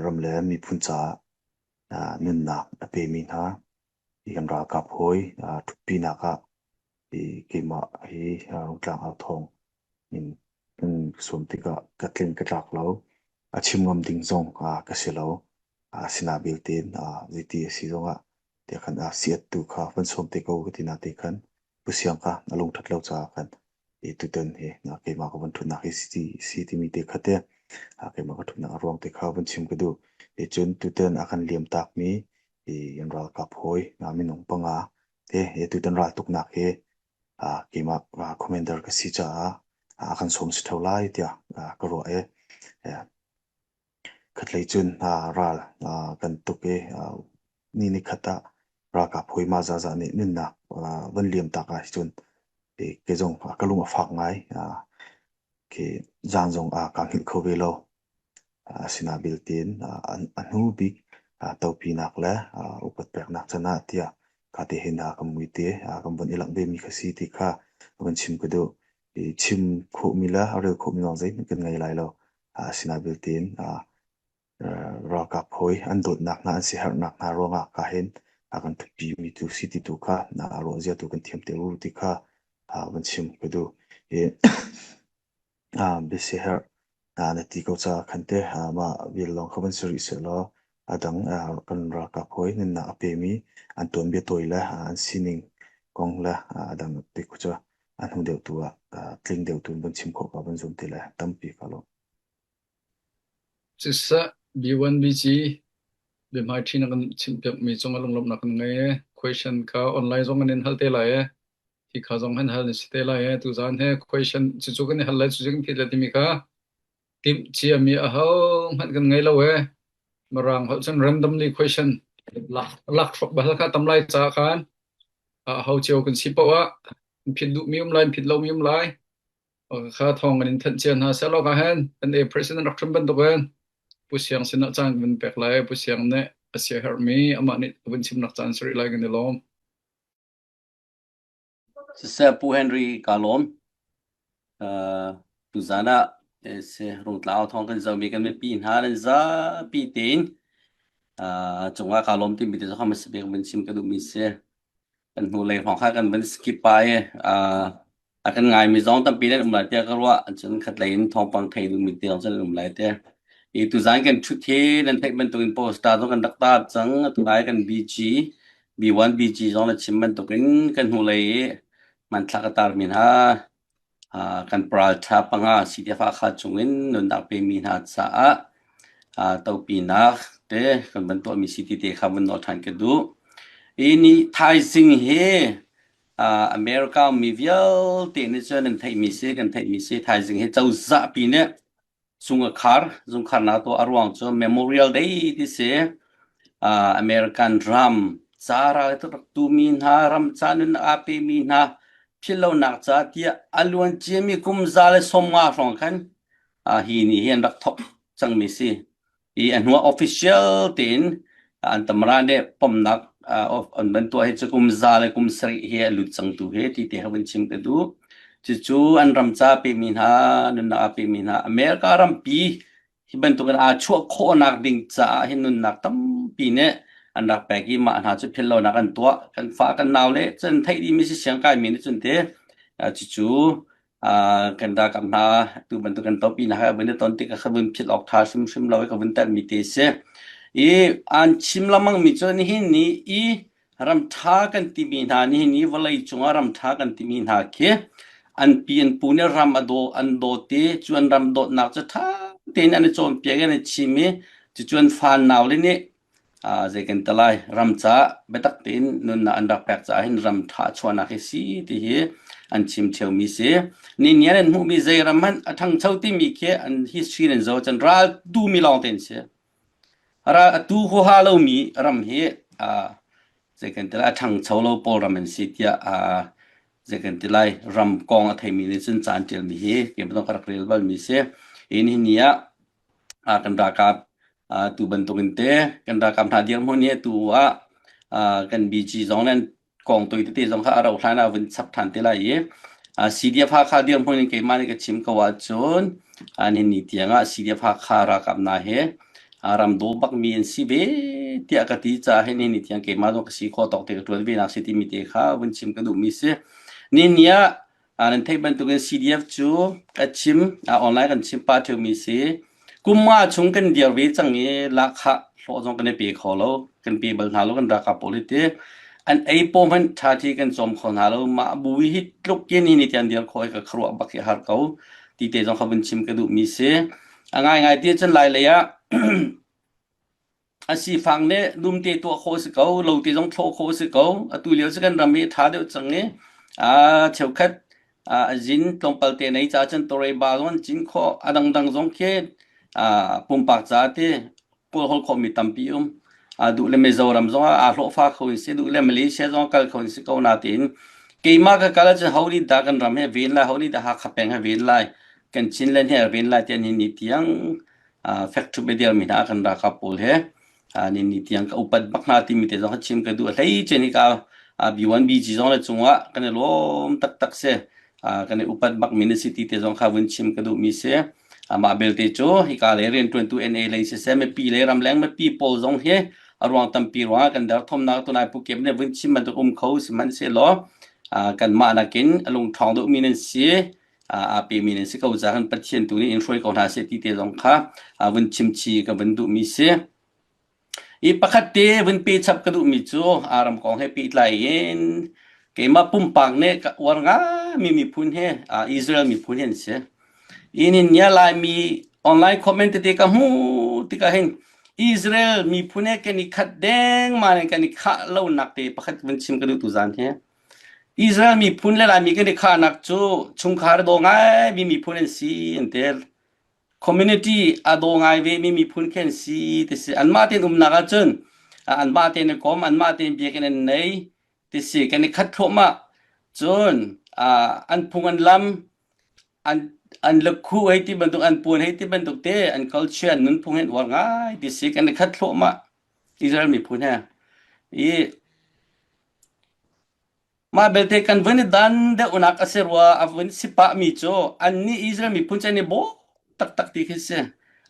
Ram le miphun caah nunnak a pemi hna hi kan ralkap hawi ṭhutpinak ah hi keimah hi Rungtlang authawng in kan sawm tikah ka tling ka tlak lo. A chim ngam ding zong ka si lo. Asinain belte zeiti a si zongah tiah khan siat tu kha van sawm te ko ka ti na te khan Pu Siang kha a lungṭhat lo caah khan hi tutan hi keimah ka van ṭhutnak hi si timi te kha te keimah ka ṭhutnak a ruang te kha van chim ka duh. Hi cun tutan a kan liam takmi hi kan ralkap hawi minung panga te hi tutan raltuknak hi keimah commander ka si caah a kan sawm si ṭheo lai tiah ka ruah i Khatlei cun ral kan tuk i ni nikhat ah ralkap hawi mah zahzah nih nunnak van liam tak ahcun kei zong ka lung a fak ngai. Khi zaan zong kaa hngilh kho ve lo. Asinain belte a hnu bik topinak le upat peknak can ah tiah ka te hin kan mui te kan von i langh vemi kha si ti kha van chim ka duh. I chim khawhmi le a rel khawhmi lawng zeihmanh kan ngei lai lo. Asinain belte in ralkap hawi an dawtnak hna an siaherhnak hna ruangah ka hin a kan ṭhutpimi tu si ti tu kha ruah zia tu kan thiam te u ti kha van chim ka duh. I biasiaherh na ti ko caah khan teh mah vial lawng kha van si rih sehlaw a dang kan ralkap hawi nunnak a pemi an tuanbia tawi le an sining kong le a dang ti khu cu a hnu deuh tu ah tling deuh tu in van chim khawh ka van zum ti le tampi ka lawm. Siseh B1BG biahmaiṭhi na kan chimhpiakmi cungah lunglawmhnak kan ngei i question kha online zong an in hal te lai i hi kha zong han hal na si te lai i tuzaan he question cucu kan i hal lai cucu kan phit lai timi kha timh ciami aho hmanh kan ngei lo e Mirang holh cun randomly question lak lak bal kha tam lai ca khan aho cio kan si poah ah phit duhmi um lai phit lomi um lai kha thawng kan in thanh cia hna seh law ka hen kan e president rak ṭhum bantukin Pu Siang sinah caan kan vun pek lai Pu Siang nih a siaherhmi amah nih a vun chimnak caan si rih lai kan i lawm. Siseh Pu Henry kaa lawm. Uh, tuzaan ah si Rungtlang thawng kan zohmi kan mipi hna nan zapi tein uh, cungah kaa lawm timi te zong hmasa bik vun chim ka duhmi si. Kan hnulei hrawng kha kan van skip pa i uh, a kan ngaimi zong tampi nan um lai tiah ka ruah. Cun khatlei in thawngpang thei duhmi te zong cun an um lai tiah. I tuzaan kan ṭhut hi nan theih bantukin poster zong kan rak tar cang. Atu lai kan BG B1 BG zong na chim bantukin kan hnulei i hmanthlak a tarmi hna kan paral ṭha panga CDF Hakha chungin nunnak pemi hna caah topinak te kan van tuahmi si ti te kha vun nawl ṭhan ka duh. Hi ni thaizing hi America mi vialte nih cun nan theihmi si kan theihmi si thaizing hi cozah pi nih Zung a khar. Zungkharnak tuah a ruang cu Memorial Day ti si. Uh, American ram ca ral rak tumi hna ram ca nun aa pemi hna philhlonak ca tiah a luan ciami kum 150 hrawng khan uh, hi ni hi an rak thok cangmi si. I a hnuah official tein an tamra nih pomnak an van tuah hi cu kum za le kum sarih hi a lut cang tu hi ti te ha vun chim ka duh. Cucu an ram ca pemi hna nunnak a pemi hna America rampi hi bantukin aa chuah khawhnak ding caah hin nunnak tampi nih an rak pek i mah hna cu philhlonak an tuah kan fa kan nau le cun theih dihmi si siang kaimi nih cun te cucu kan ralkap hna tu bantuk kan topi na ha vun i ton tik ka vun philh awk tha hrimhrim lo i ka vun telh mi te si i an chim lamang mi cu nihin ni i ram tha kan timi hna nihin ni vawlei cungah ram tha kan timi hna khi an pi an pu nih ram a daw an dawt i cu an ram dawtnak cu tha tein an i cawnpiak i an i chim i cucu an fa nau le nih zei kan ti lai ram caah biatak tein nunnak an rak pek caah hin ram ṭha chuahnak hi si ti hi an chim ṭheomi si. Ni nian an hmuhmi zei ram hmanh a ṭhangcho timi khi an history an zoh cun ral tumi lawng te an si. Ral a tu huaha lomi ram hi zei kan ti lai a ṭhangcho lo pawl ram an si tiah zei kan ti lai ram kong a theimi nih cun ca an ṭialmi hi keimah ka rak rel balmi si. Hi ni ah kan ralkap tu bantukin te kan ralkap hna dirhmun hi atu ah kan BG zong le kong toi tete zong kha a rauh hlan ah vun chap ṭhan te lai i CDF Hakha dirhmun in keimah nih ka chim ko ahcun nihin ni tiang ah CDF Hakha ralkap hna he Ram daw bakmi an si ve tiah ka ti caah hin ni tiang keimah zong ka si khawh tawk te ka ṭuan ve nak si timi te kha vun chim ka duhmi si. Ni ni ah nan theih bantukin CDF cu ka chim online kan chim pah ṭheumi si. Kum nga chung kan dir ve cang i lahkhah hlawh zong kan i pe kho lo. Kan pe bal hna lo kan ralkap pawl hi ti. An ei paw hmanh ṭha kan cawm kho hna lo. Mah bu hi tluk in hi ni tiang dir khawh hi ka khuaruah bak hi har ko. Ti te zong kha vun chim ka duhmi si. A ngaingai ti cun lai lei ah a sifang nih dumte tuah khawh a si ko, lo te zong thlawh khawh a si ko. Atu lio cu kan ram hi a ṭha deuh cang i cheukhat a zin tlawmpal te nei ca cun tawlre ba zong an cin khawh. A dangdang zong khi pumpak ca ti kawlhawl khawhmi tampi um. Duh le Mizoram zong ah aa hlawhfa kho in si, duh le Malaysia zong ah kal kho in si ko natein keimah ka kal ahcun ho nih dah kan ram hi a ven lai, ho nih dah Hakha peng hi a ven lai, kan Chinland hi a ven lai tiah ni tiang fek ṭhup i dirmi hna kan ralkap pawl he ni ni tiang ka upat bak hna timi te zong kha chim ka duh. Hlei cun hika B1 BG zong le cungah kan i lawm taktak si. Kan i upat bak mi na si ti te zong kha vun chim ka duhmi si. Mah belte cu hika lei rianṭuantu NA lei siseh mipi lei ramleng mipi pawl zong hi a ruang tampi ruangah kan derthawmnak tunai Pu Kep nih vun chim bantuk um kho sihmanhsehlaw kanmah nakin a lungṭhawng deuhmi nan si aa pemi nan si ko caah kan Pathian tu nih in hruai ko hna seh ti te zong kha vun chimchi ka vun duhmi si. I pakhat te vun pe chap ka duhmi cu ram kong he pehtlai in keimah pumpak nih ka uar ngaimi miphun he Israel miphun hi an si. Inin nia Laimi online comment tete ka hmuh tikah hin Israel miphun he kan i khat dengmang in kan i khah lonak te pakhat vun chim ka duh tu zan hi. Israel miphun le Laimi kan i khahnak cu chungkhar daw ngaimi miphun an si an ti. Community a daw ngai vemi miphun khi an si ti si. Anmah tein umnak ahcun anmah tein i kom, anmah tein biakinn an nei ti si. Kan i khat thluahmah. Cun an phung an lam, an an lakhu hei ti bantuk, an puan hei ti bantuk te, an culture, an nunphung hi an uar ngai ti si. Kan i khat thluahmah Israel miphun he. I Mah belte kan vun i dan deuhnak a si rua a vun si pahmi cu annih Israel miphun cu an i bawm taktak ti khi si.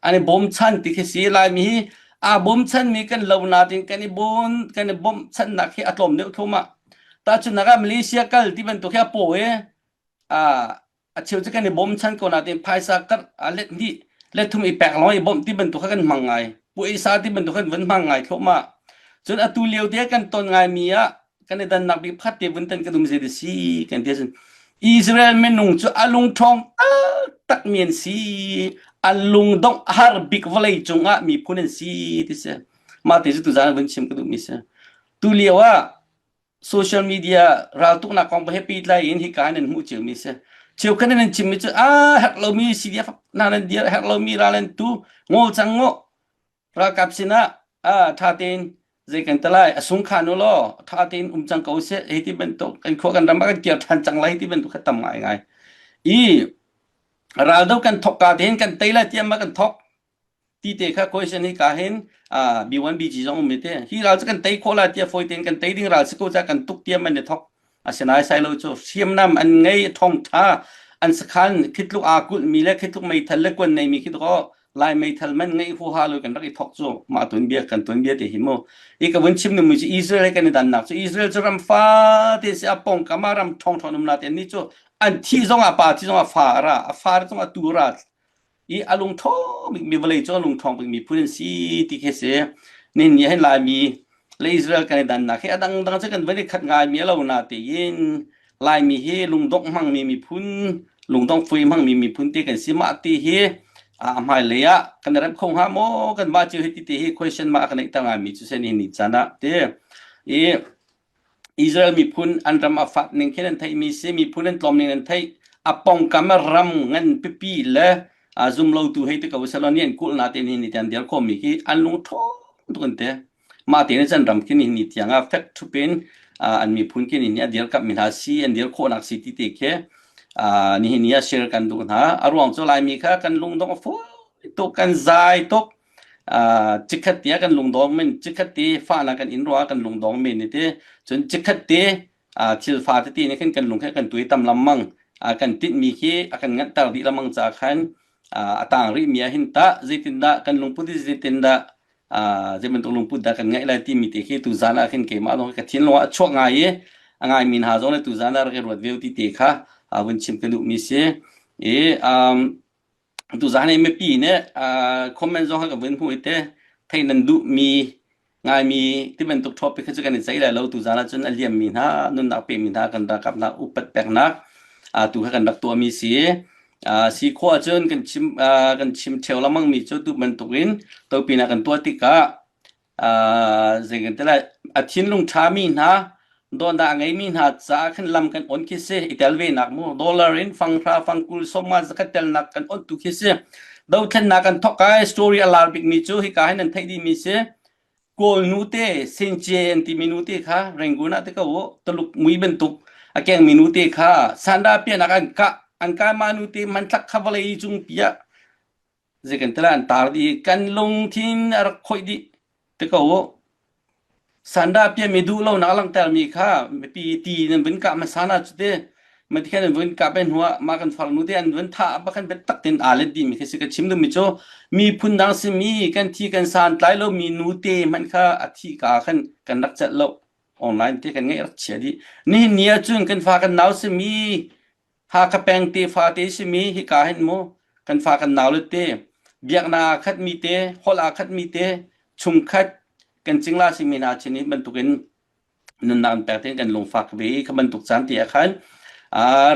An i bawmchan ti khi si. Laimi hi aa bawmchanmi kan lo nain kan i bawn kan i bawmchannak hi a tlawm deuh thluahmah. Tahchunhnak ah Malaysia kal ti bantuk hi a paw i a cheu cu kan i bawmchan ko nain phaisa karh a let hnih let thum i pek lawng i bawmh ti bantuk kha kan hmang ngai puaisa ti bantuk khan vun hmang ngai thluahmah cun atu lio te kan ton ngaimi ah kan i dannak bik pakhat te vun tan kan um zei ti si kan ti cun Israel minung cu a lungṭhawng taktak mi an si an lungdongh har bik vawlei cungah miphun an si ti si mah te cu tuzaan vun chim ka duhmi si tu lio ah social media raltuknak kong he pehtlai in hika in an hmuh ciomi si. Cheukhat in an chimmi cu a herh lomi CDF hna nan dir herh lomi ral an tu ngol cang ngo ralkap sinah a tha tein zei kan talai a sung khan u law tha tein um cang ko seh hei ti bantuk kan khua kan ram ah kan kir than cang lai ti bantuk kha tam ngai ngai i raldo kan thok ka tein kan tei lai tiam ma kan thok ti te kha question hi ka hin B1 BG zong um te hi ral cu kan tei khawh la tiah fawi tein kan tei ding ral si ko ca kan tuk tiam an i thok asinain sai lo cu hriamnam an ngei thong tha an sakhan khitluk aa kulh mi le khitluk meithal le kuan nei mi khi ko lai meithal man ngei huha lo kan rak i thok cu mah tun bia kan tun bia te hi mu i ka vun chim ning mi cu Israel he kan i dannak cu Israel cu ram fa te si a pong kama ram thong thong um na te ni cu an thi zong ah pa thi zong ah fa ra a fa zong ah tu ra i a lungṭhawng bikmi vawlei cu a lungṭhawng bikmi phun an si ti khi si. Nihin ni hin Laimi le Israel kan i dannak hi a dangdang cu kan van i khat ngaimi a lo na tein Laimi hi lungdongh hmangmi miphun, lungdongh fui hmangmi miphun te kan si. Mah ti hi a hmailei ah kan i remh kho hnga maw? Kan mah cio hi ti te hi question mark a kan neihter ngaimi cu si nihin ni caan ah ti. I Israel miphun an ram a fat ning khin an theihmi si, miphun an tlawm ning an theih. A pongkam a ram ngan pipi le a zumlotu hei ti ko selaw ni an kulh na te ni ni tiang dir khomi khi an lung ṭhawng tuk an te. Mah te ni can ram khi ni ni tiang ah fek ṭhup in an miphun khi ni ni a dirkamh mi hna si, an dir khawhnak si ti te khi nihin ni ah share kan duh hna. A ruang cu Laimi kha kan lungdong a fawi tuk, kan zai tuk. Chikkhat te ah kan lungdong men chikkhat te fahnak kan in ruangah kan lungdong men i ti cun chikkhat te thil fa tete nih khin kan lung khe kan tuai tam lengmang kan tinhmi khi a kan nganhter dih lengmang caah khan. A tang rihmi ah hin tah zeitindah kan lungput hi zeitindah zei bantuk lungput dah kan ngeih lai timi te khi tuzan ah khin keimah zong ka thinlung ah a chuak ngai i a ngaimi hna zong le tuzan ah rak i ruat ve ti te kha vun chim ka duhmi si. I tuzan hi mipi nih comment zong ka vun hmuh i te thei nan duhmi ngaimi ti bantuk topic kha cu kan i ceih lai lo tuzan ah cun a liammi hna nunnak pemi hna kan ralkap hna upat peknak tu kha kan rak tuahmi si. Si khawh ahcun kan chim kan chim ṭheo lengmang mi cu tu bantukin topina kan tuah tikah zei kan ti lai a thinlung ṭhami hna dawtnak a ngeimi hna caah khan lam kan on khi si i tel ve nak mu dollar in fanghra fangkul sawma zakhat telnak kan on tu khi si dothlennak kan thok kai story a lar bikmi cu hika hin nan theih dihmi si Kawl nute Senche an timi nute kha Rangoon ah te ko Tuluk mui bantuk a kengmi nute kha sanda pianak an kah an kai ma nute hmanthlak kha vawlei cung pi ah zei kan tila an tar dih kan lungthin a rak khoih dih te ko sanda piami duh lonak a langhtermi kha mipi ti nan vun kah hmasa na cu te Matikhan an vun kah pe hnuah mah kan farnu te an vun thah bakhan biatak tein aa let dihmi khi si ka chim duhmi cu miphun dang simi kan thi kan san tlai lomi nu te hmanh kha a thih ka khan kan rak celh lo online te kan ngeih rak chia dih nihin ni ahcun kan fa kan nau simi Hakha peng te fa te simi hika hin mu kan fa kan nau le te biaknak aa khat mi te holh aa khat mi te chungkhat kan cingla simi hna chin hi bantukin nunnak an pek tein kan lungfak ve i kha bantuk caan ti ah khan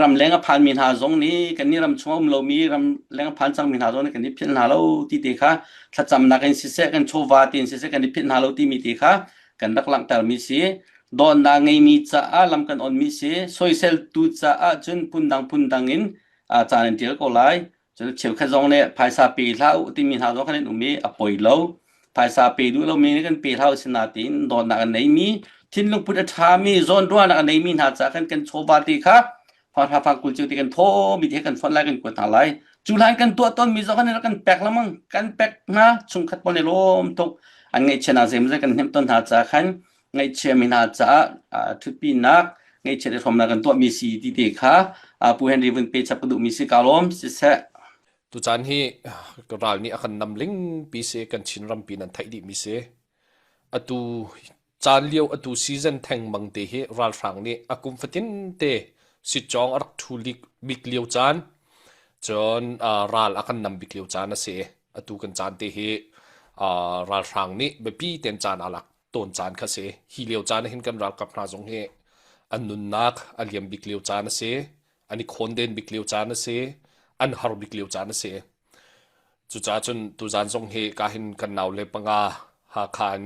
ramleng a phanmi hna zong nih kan nih ram chung a um lomi ramleng a phan cangmi hna zong nih kan i philh hna lo ti te kha thlacamnak in siseh kan chawva ti in siseh kan i philh hna lo timi te kha kan rak langhtermi si dawtnak ngeimi caah lam kan onmi si soiseltu caah cun phundang phundang in caan an tial ko lai Cun cheukhat zong nih phaisa pe hlah u timi hna zong khan an um i a poi lo. Phaisa pe duh lomi nih kan pe hlah u sinain dawtnak a neimi, thinlung put a ṭhami, zawnruahnak a neimi hna caah khan kan chawva te kha fanghra fangkul cio te kan thawmi te kan fonh lai kan kuat hna lai. Cu hlan kan tuah tawnmi zong khan kan pek lengmang, kan pek hna chungkhat pawl nih lawm tuk an ngaihchiatnak zeimawzat kan hnemh tawn hna caah khan ngaihchiami hna caah ṭhutpinak ngaihchiat i hrawmnak kan tuahmi si ti te kha Pu Henry vun pe chap ka duhmi si ka lawm siseh. Tucaan hi ral nih a kan nam lingpi si kan Chin rampi nan theih dihmi si. Atu caan lio atu season thengmang te hi ralhrang nih a kum fatin te sitcawng a rak ṭhu bik lio caan cun ral a kan nam bik lio caan a si. Atu kan caan te hi ralhrang nih biapi ten caan aa lak tawn caan kha si. Hi lio caan ah hin kan ralkap hna zong hi an nunnak a liam bik lio caan a si. An i khawnden bik lio caan a si. An har bik lio caan a si. Cucaah cun tuzaan zong hi ka hin kan naule panga Hakha in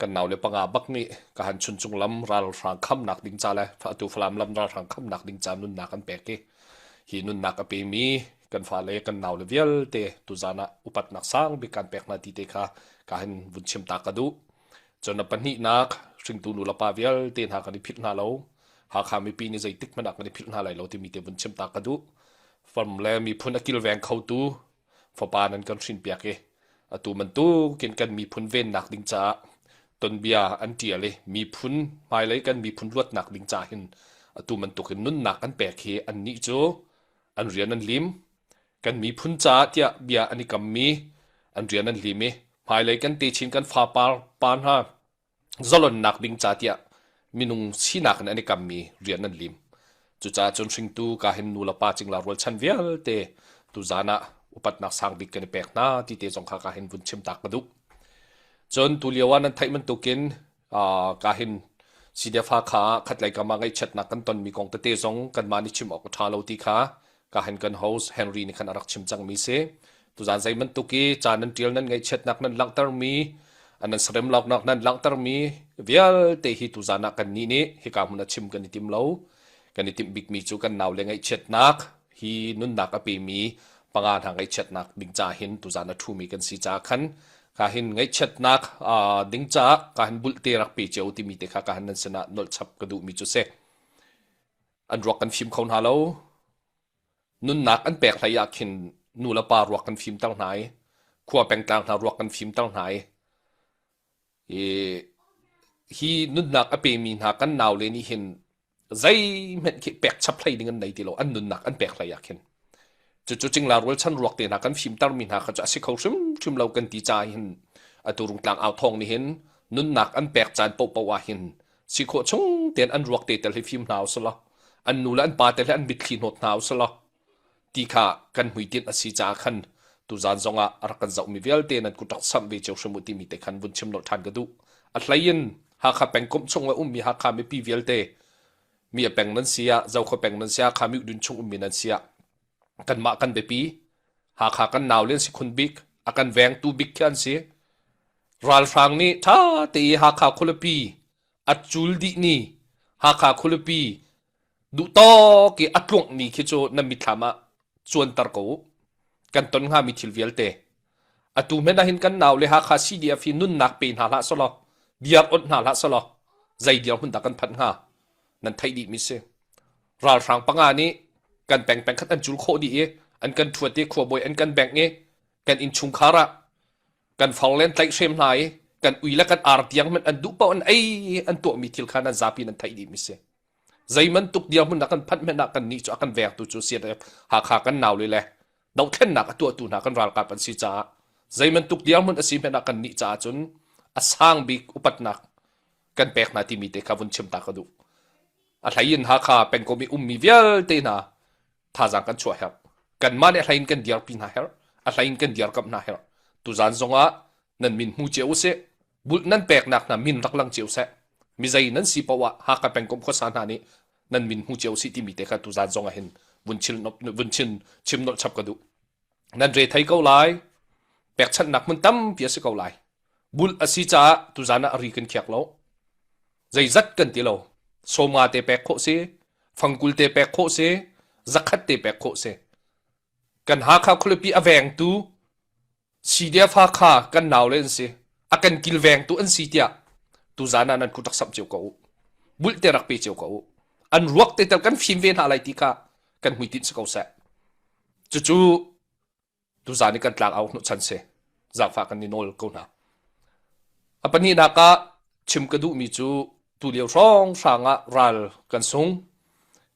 kan naule panga bak nih ka han Chuncung lam ralhrang khamnak ding ca le atu Falam lam ralhrang khamnak ding ca nunnak an pek i hi nunnak a pemi kan fale kan naule vialte tuzaan ah upatnak sang bik kan pek hna ti te kha ka hin vun chim ta ka duh. Cun a pahnihnak hringtu nu le pa vialte hna kan i philh hna lo. Hakha mipi nih zeitik hmanh ah kan i philh hna lai lo timi te vun chim ta ka duh. Farm le miphun a kilveng khotu fapa nan kan hrinpiak i atu bantukin kan miphun vennak ding caah tonbia an ṭial i miphun hmailei kan miphun luatnak ding ca hin atu bantukin nunnak an pek hi annih cu an rian an lim. Kan miphun caah tiah bia an i kammi an rian an lim i hmailei kan techin kan fapar pa hna zalonnak ding ca tiah minung sinak in an i kammi rian an lim. Cucaah cun hringtu ka hin nu le pa cingla rualchan vialte tuzaan ah upatnak sang bik kan i pek hna ti te zong kha ka hin vun chim tak ka duh. Cun tulio ah nan theih bantukin ka hin CDF Hakha ah khatlei kam ah ngaihchiatnak kan tonmi kong tete zong kanmah nih chim awk a ṭha lo ti kha ka hin kan host Henry nih khan a rak chim cangmi si. Tuzaan zei bantuk i ca nan ṭial nan ngaihchiatnak nan langhtermi nan sarem loknak nan langhtermi vialte hi tuzaan ah kannih nih hika hmun ah chim kan i tim lo. Kan i timh bikmi cu kan naule ngaihchiatnak hi nunnak a pemi panga hna ngaihchiatnak ding ca hin tuzaan a ṭhumi kan si caah khan ka hin ngaihchiatnak ding caah ka hin bulhte rak pe cio timi te kha ka hin nan sinah nolh chap ka duhmi cu si. An ruak kan fim kho hna lo. Nunnak an pek hlei ah khin nu le pa ruak kan fimter hna i khua pengtlang hna ruak kan fimter hna i i hi nunnak a pemi hna kan naule nih hin zeihmanh khi pek chap hlei ding an nei ti lo an nunnak an pek hlei ah khin. Cucu cingla rualchan ruak te hna kan fimtermi hna kha cu a si kho hrimhrim lo kan ti caah hin atu Rungtlang au thawng nih hin nunnak an pek caan paohpaoh ah hin si khawh chung tein an ruak te tel hi fim hna usalaw an nu le an pa te le an mitthli hnawt hna usalaw ti kha kan hmuitinh a si caah khan tuzan zongah a rak kan zohmi vialte nan kut rak samh ve cio hrim u timi te khan vun chim nolh ṭhan ka duh. A hlei in Hakha pengkomh chung a ummi Hakha mipi vialte mi a peng nan si ah Zokhua peng nan si ah Hakha Myudun chung ummi nan si ah kanmah kan biapi Hakha kan nau le an si khun bik a kan vengtu bik khi an si. Ralhrang nih ṭha te i Hakha khualipi a cul dih ni Hakha khualipi duhtawk i a tluanghmi khi cu nan mitthlam ah cuanter ko u. Kan ton hngami thil vialte. Atu hmanh ah hin kan nau le Hakha CDF hi nunnak pe hna hlah selaw, diar onh hna hlah selaw, zei dirhmun dah kan phanh hnga? Nan theih dihmi si. Ralhrang panga nih kan peng peng khat an cul khawh dih i an kan ṭhuat i khuabawi an kan bengh i kan innchungkhar ah kan farle an tlaihhrem hna i kan ui le kan ar tiang hmanh an duh paoh an ei an tuahmi thil kha nan zapi nan theih dihmi si. Zeibantuk dirhmun ah kan phanh hmanh ah kannih cu a kan vengtu cu CNF Hakha kan naule le dohthlennak a tuahtu hna kan ralkap an si caah zeibantuk dirhmun a si hmanh ah kannih caah cun a sang bik upatnak kan pek hna timi te kha vun chim ta ka duh. A hlei in Hakha pengkomh i ummi vialte hna thazaang kan chuah herh. Kanmah nih a hlei in kan dirpi hna herh. A hlei in kan dirkamh hna herh. Tuzaan zongah nan min hmu cio usih. Bulh nan peknak hna min rak lang cio seh. Mizei nan si paoh ah Hakha pengkomh khuasa hna nih nan min hmu cio usih timi te kha tuzaan zong ah hin vun chim vun chim chim nolh chap ka duh. Nan re thei ko lai. Pekchanhnak hmun tampi a si ko lai. Bulh a si caah tuzaan ah a ri kan khiak lo. Zeizat kan ti lo. Sawmnga te pek khawh si, fangkul te pek khawh si, zakhat te pek khawh si. Kan Hakha khualipi a vengtu CDF Hakha kan naule an si. A kan kilvengtu an si tiah tuzaan ah nan kut rak samh cio ko u. Bulh te rak pe cio ko u. An ruak te tel kan fim ve hna lai ti kha kan hmuitinh si ko seh. Cucu tuzaan i kan tlangau hnawhchan si. Zaangfah kan i nawl ko hna. A pahnihnak ah chim ka duhmi cu tulio hrawnghrang ah ral kan sung.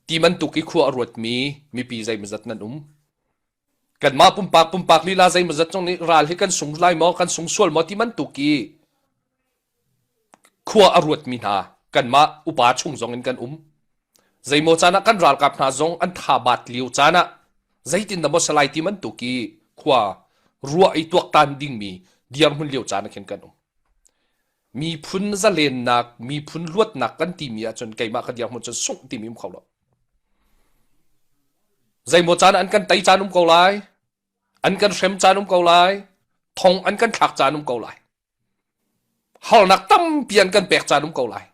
Ti bantuk i khua a ruatmi mipi zeimawzat nan um. Kanmah pumpak pumpak lila zeimawzat zong nih ral hi kan sung lai maw, kan sung sual maw ti bantuk i khua a ruatmi hna kanmah upa chung zong in kan um. Zeimaw caan ah kan ralkap hna zong an tha baat lio caan ah zeitin dah maw salai ti bantuk i khua ruah i tuaktan dingmi dirhmun lio caan ah khin kan um. Miphun zalennak, miphun luatnak kan timi ahcun keimah ka dirhmun cun sungh timi um kho lo. Zeimaw caan ah an kan tei caan um ko lai, an kan hrem caan um ko lai, thong an kan thlak caan um ko lai. Harnak tampi an kan pek caan um ko lai.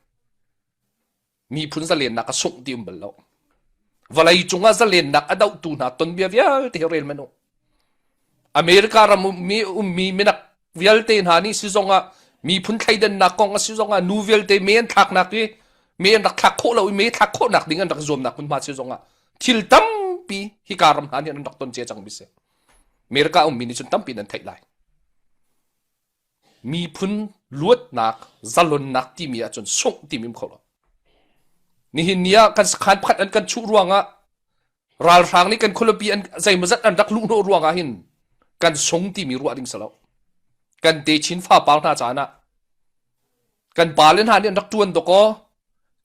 Miphun zalennak a sungh ti um bal lo. Vawlei cungah zalennak a dohtu hna tonbia vialte hi rel men u. America ram ummi ummi minak vialte hna nih si zongah miphun thleidannak kong a si zongah nu vialte me an thlaknak i me an rak thlak khawh lo i me thlak khawhnak ding an rak zuamnak hmunhma si zongah thil tampi hika ram hna nih an rak ton cia cang mi si. America ummi nih cun tampi nan theih lai. Miphun luatnak, zalonnak timi ahcun sungh timi um kho lo. Nihin ni ah kan sakhan pakhat an kan chuh ruangah ralhrang nih kan khualipi an zeimawzat an rak luhhnawh ruangah hin kan sung timi ruah ding si lo. Kan techin fapar hna caan ah kan pale hna nih an rak ṭuan dawkaw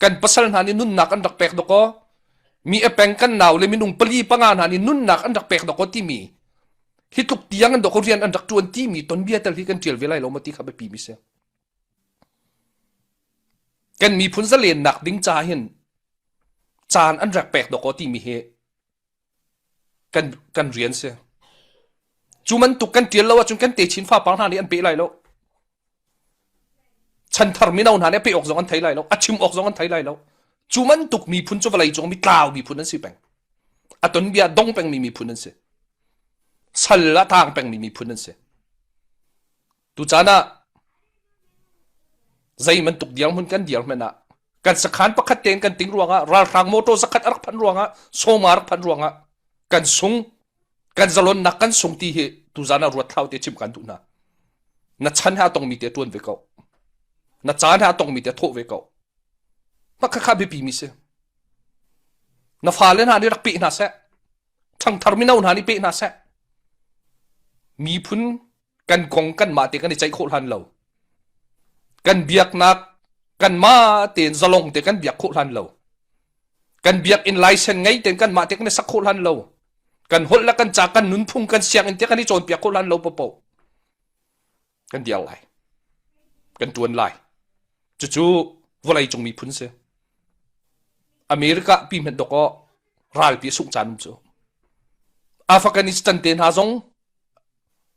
kan pasal hna nih nunnak an rak pek dawkaw mi a peng kan nau le minung pali panga hna nih nunnak an rak pek dawkaw timi hi tluk tiang an dawkaw rian an rak ṭuan timi tonbia tel hi kan ṭial ve lai lo maw ti kha biapi mi si kan miphun zalennak ding ca hin caan an rak pek dawkaw timi hi kan kan rian si cu bantuk kan ṭial lo ahcun kan techin fapar hna nih an pe lai lo Chanthar mino hna nih pe awk zong an thei lai lo, a chim awk zong an thei lai lo. Cu bantuk miphun cu vawlei cung mi tlau miphun an si peng. A tonbia dong pengmi miphun an si. Sal a tang pengmi miphun an si. Tucaan ah zei bantuk dirhmun kan dir hmanh ah kan sakhan pakhat tein kan ting ruangah ralhrang motor zakhat a rak phanh ruangah sawma rak phanh ruangah kan sung kan zalonnak kan sung ti hi tuzan ah ruat thlau te chim kan duh hna na chan ha tongmi te tuan ve ko na caan ha tongmi te thawh ve ko mah kha kha biapi mi si na fale hna nih rak pe hna seh. Ṭhangthar mino hna nih peh hna seh. Miphun kan kong kanmah te kan i ceih khawh hlan lo. Kan biaknak kanmah tein zalong te kan biak khawh hlan lo. Kan biakinn license ngei tein kanmah te kan i sak khawh hlan lo. Kan holh le kan ca kan nunphung kan sianginn te kan i cawnpiak khawh hlan lo paohpaoh. Kan diar lai. Kan ṭuan lai. Cucu vawleicung miphun si. America pi hmenh dok aw ralpi a sungh caan um cu. Afghanistan te hna zong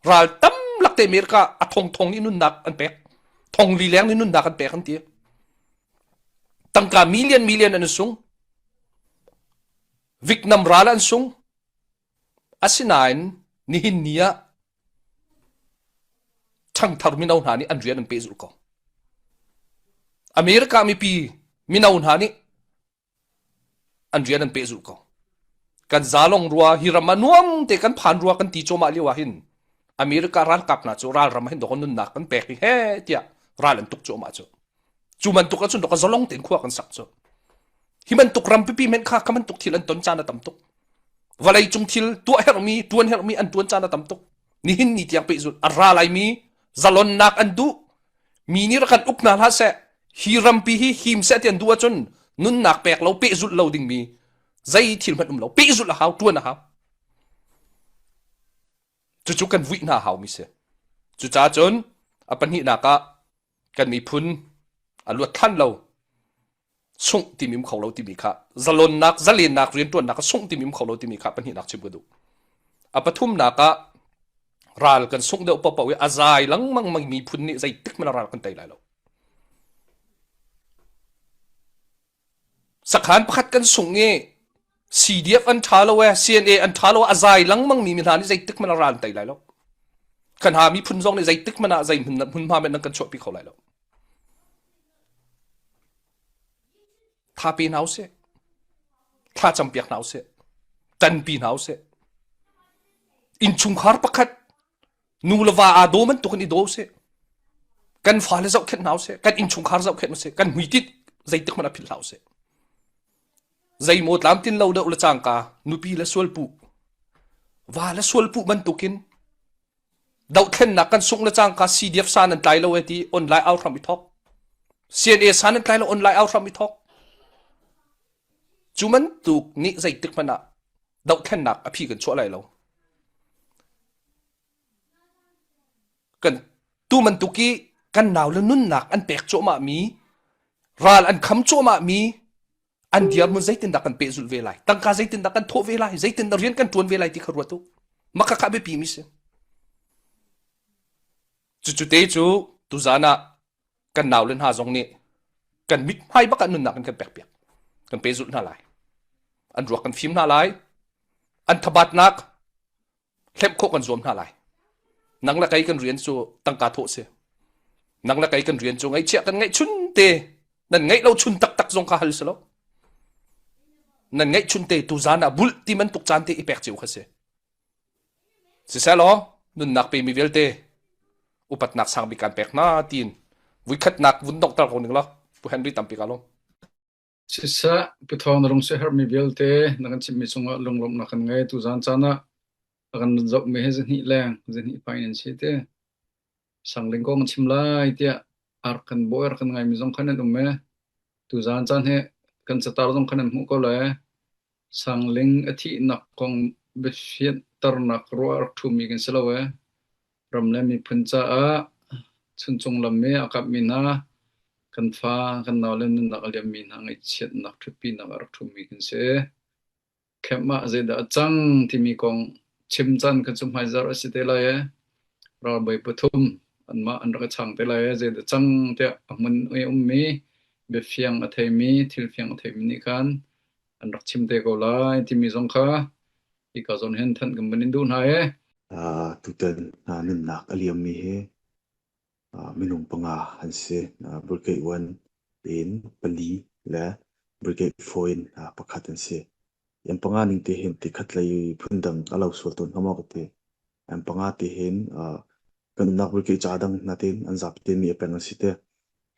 ral tam lak te America a thongthong i nunnak an pek. Thong li leng ni nunnak an pek an ti. Tangka million million an sung. Vietnam ral an sung. Asinain nihin ni ah ṭhangthar mino hna nih an rian an pehzulh ko. America mipi mino hna nih an rian an pehzulh ko. Kan zalong rua hi ram ah nuam te kan phan rua kan ti cuahmah lio ah hin America ralkap hna cu ralram ah hin dawk nunnak kan pek i he tiah ral an tuk cuahmah cu. Cu bantuk ahcun dawk zalong tein khua kan sak cu. Hi bantuk ram pipi men kha kha bantuk thil an ton caan a tam tuk. Vawlei cung thil tuah herhmi, tuan herhmi an tuan caan a tam tuk. Nihin ni tiang pehzulh a ra laimi zalonnak an duh. Mi nih rak kan uk hna hlah seh. Hi rampi hi him seh ti an duh ahcun nunnak pek lo pehzulh lo dingmi zei thil hmanh um lo. Pehzulh a hau, tuan a hau. Cucu kan vuih hna haumi si. Cucaah cun a pahnihnak ah kan miphun a luat than lo sungh timi um kho lo timi kha zalonnak zalennak riantuannak a sungh timi um kho lo timi kha pahnihnak chim ka duh a pathumnak ah ral kan sungh deuh paohpaoh i a zai lengmang mang miphun nih zeitik hmanh ral kan tei lai lo Sakhan pakhat kan sungh i CDF an ṭha lo ee, CNA an ṭha lo a zai lengmang mi hna nih zeitik hmanh ah ral an tei lai lo. Kan ha miphun zong nih zeitik hmanh ah zei hmun hmunhma men nan kan chuahpi kho lai lo. Tha pe hna usih. Thla campiak hna usih. Ṭanpi hna usih. Innchungkhar pakhat Nu le va aa daw bantuk in i daw usih. Kan fale zohkhenh hna usih. Kan innchungkhar zohkhenh usih. Kan hmuitinh zeitik hmanh ah philh hlah usih. Zeimaw tlamtlin lo deuh le cangka nupi le sualpuh va le sualpuh bantukin dohthlennak kan sungh le cangka CDF san an tlai lo e ti online au hram i thok. CNA san an tlai lo online au hram i thok. Cu bantuk nih zeitik hmanh ah dohthlennak a phi kan chuah lai lo. Kan tu bantuk i kan nau le nunnak an pek cuahmah mi, ral an kham cuahmah mi, an dirhmun zeitindah kan pehzulh ve lai, tangka zeitindah kan thawh ve lai, zeitindah rian kan ṭuan ve lai ti kha ruat u. Mah khakha biapi mi si. Cucu te cu tuzaan ah kan naule hna zong nih kan mithmai bak ah nunnak in kan pekpiak kan pehzulh hna lai an ruak kan fim hna lai an thabatnak hlemh khawh kan zuam hna lai nang le kei kan rian cu tangka thawh si nang le kei kan rian cu ngaihchiah kan ngaih chun te nan ngaih lo chun taktak zong kha hal si lo nan ngaih chun te tu zan ah bulh ti man tuk caan te i pek cio kha si Siselaw nunnak pemi vialte upatnak sang bik kan pek hna tiin vuikhatnak vun donghter ko ning law Pu Henry tampi ka lawm. Siseh, Pu Thawng na lungsi herhmi vialte na kan chimhmi cungah lunglawmhnak kan ngei. Tuzaan caan ah a kan zohmi hi zahnih leng, zahnih fai nan si te. Sangling kong chim lai tiah ar kan bawi ar kan ngaimi zong khan an um e. Tuzaan caan hi kan catar zong khan an hmuh ko lai. Sangling a thihnak kong biafianternak ruah a rak ṭhumi kan si lo ee. Ram le miphun caah chuncung lam i a kapmi hna, kan fa, kan naule nunnak a liammi hna ngaihchiatnak ṭhutpinak a rak ṭhumi kan si. Camp ah zeidah a cang timi kong chim caan kha cu hmaizarh a si te lai ee. Ralbawi pathum anmah an rak i chang te lai ee. Zeidah cang tiah a hmun i ummi biafiang a theimi, thil fiang a theimi nih khan an rak chim te ko lai timi zong kha hika zawn hin thanh kan van in duh hna ee. Uh, tutan uh, nunnak a liammi hi uh, minung panga an si. Uh, Brigade 1 in pali le Brigade 4 in uh, pakhat an si. Yan panga ning te hin ti khat lei phundang a lo sual tawn hnga maw ka ti. Yan panga te hin uh, kan umnak brigade ca dang natin an zap te mi a peng an si te.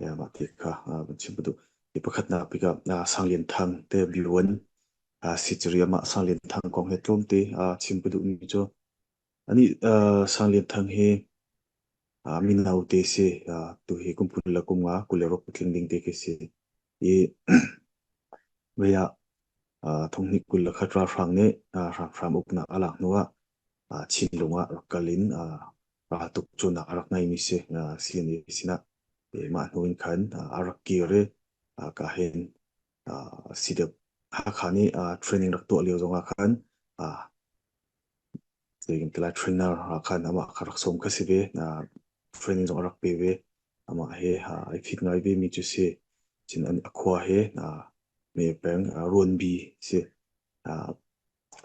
Ya mah ti kha uh, van chim ka duh. Ti pakhatnak bik ah uh, Sang Lian Thang te B1. Si Cariam ah Sang Lian Thang kong he tlawmte chim ka duhmi cu anih Sang Lian Thang hi mino te si tu hi kum 20 le kum nga 26 tling ding te khi si i vei ah thonghnih 21 ralhrang nih hramhram uknak a lak hnu ah Chinlung ah rak kal in raltuk cawnnak a rak ngeimi si CNA sinah mah hnu in khan a rak kir i ka hin CDF Hakha nih training rak tuah lio zongah khan zeitin trainer khan amah kha rak sawm kha si ve. Training zong a rak pe ve. Amah he ai fit ngai ve mi cu si. Cun a khua he me peng Ruanbi si.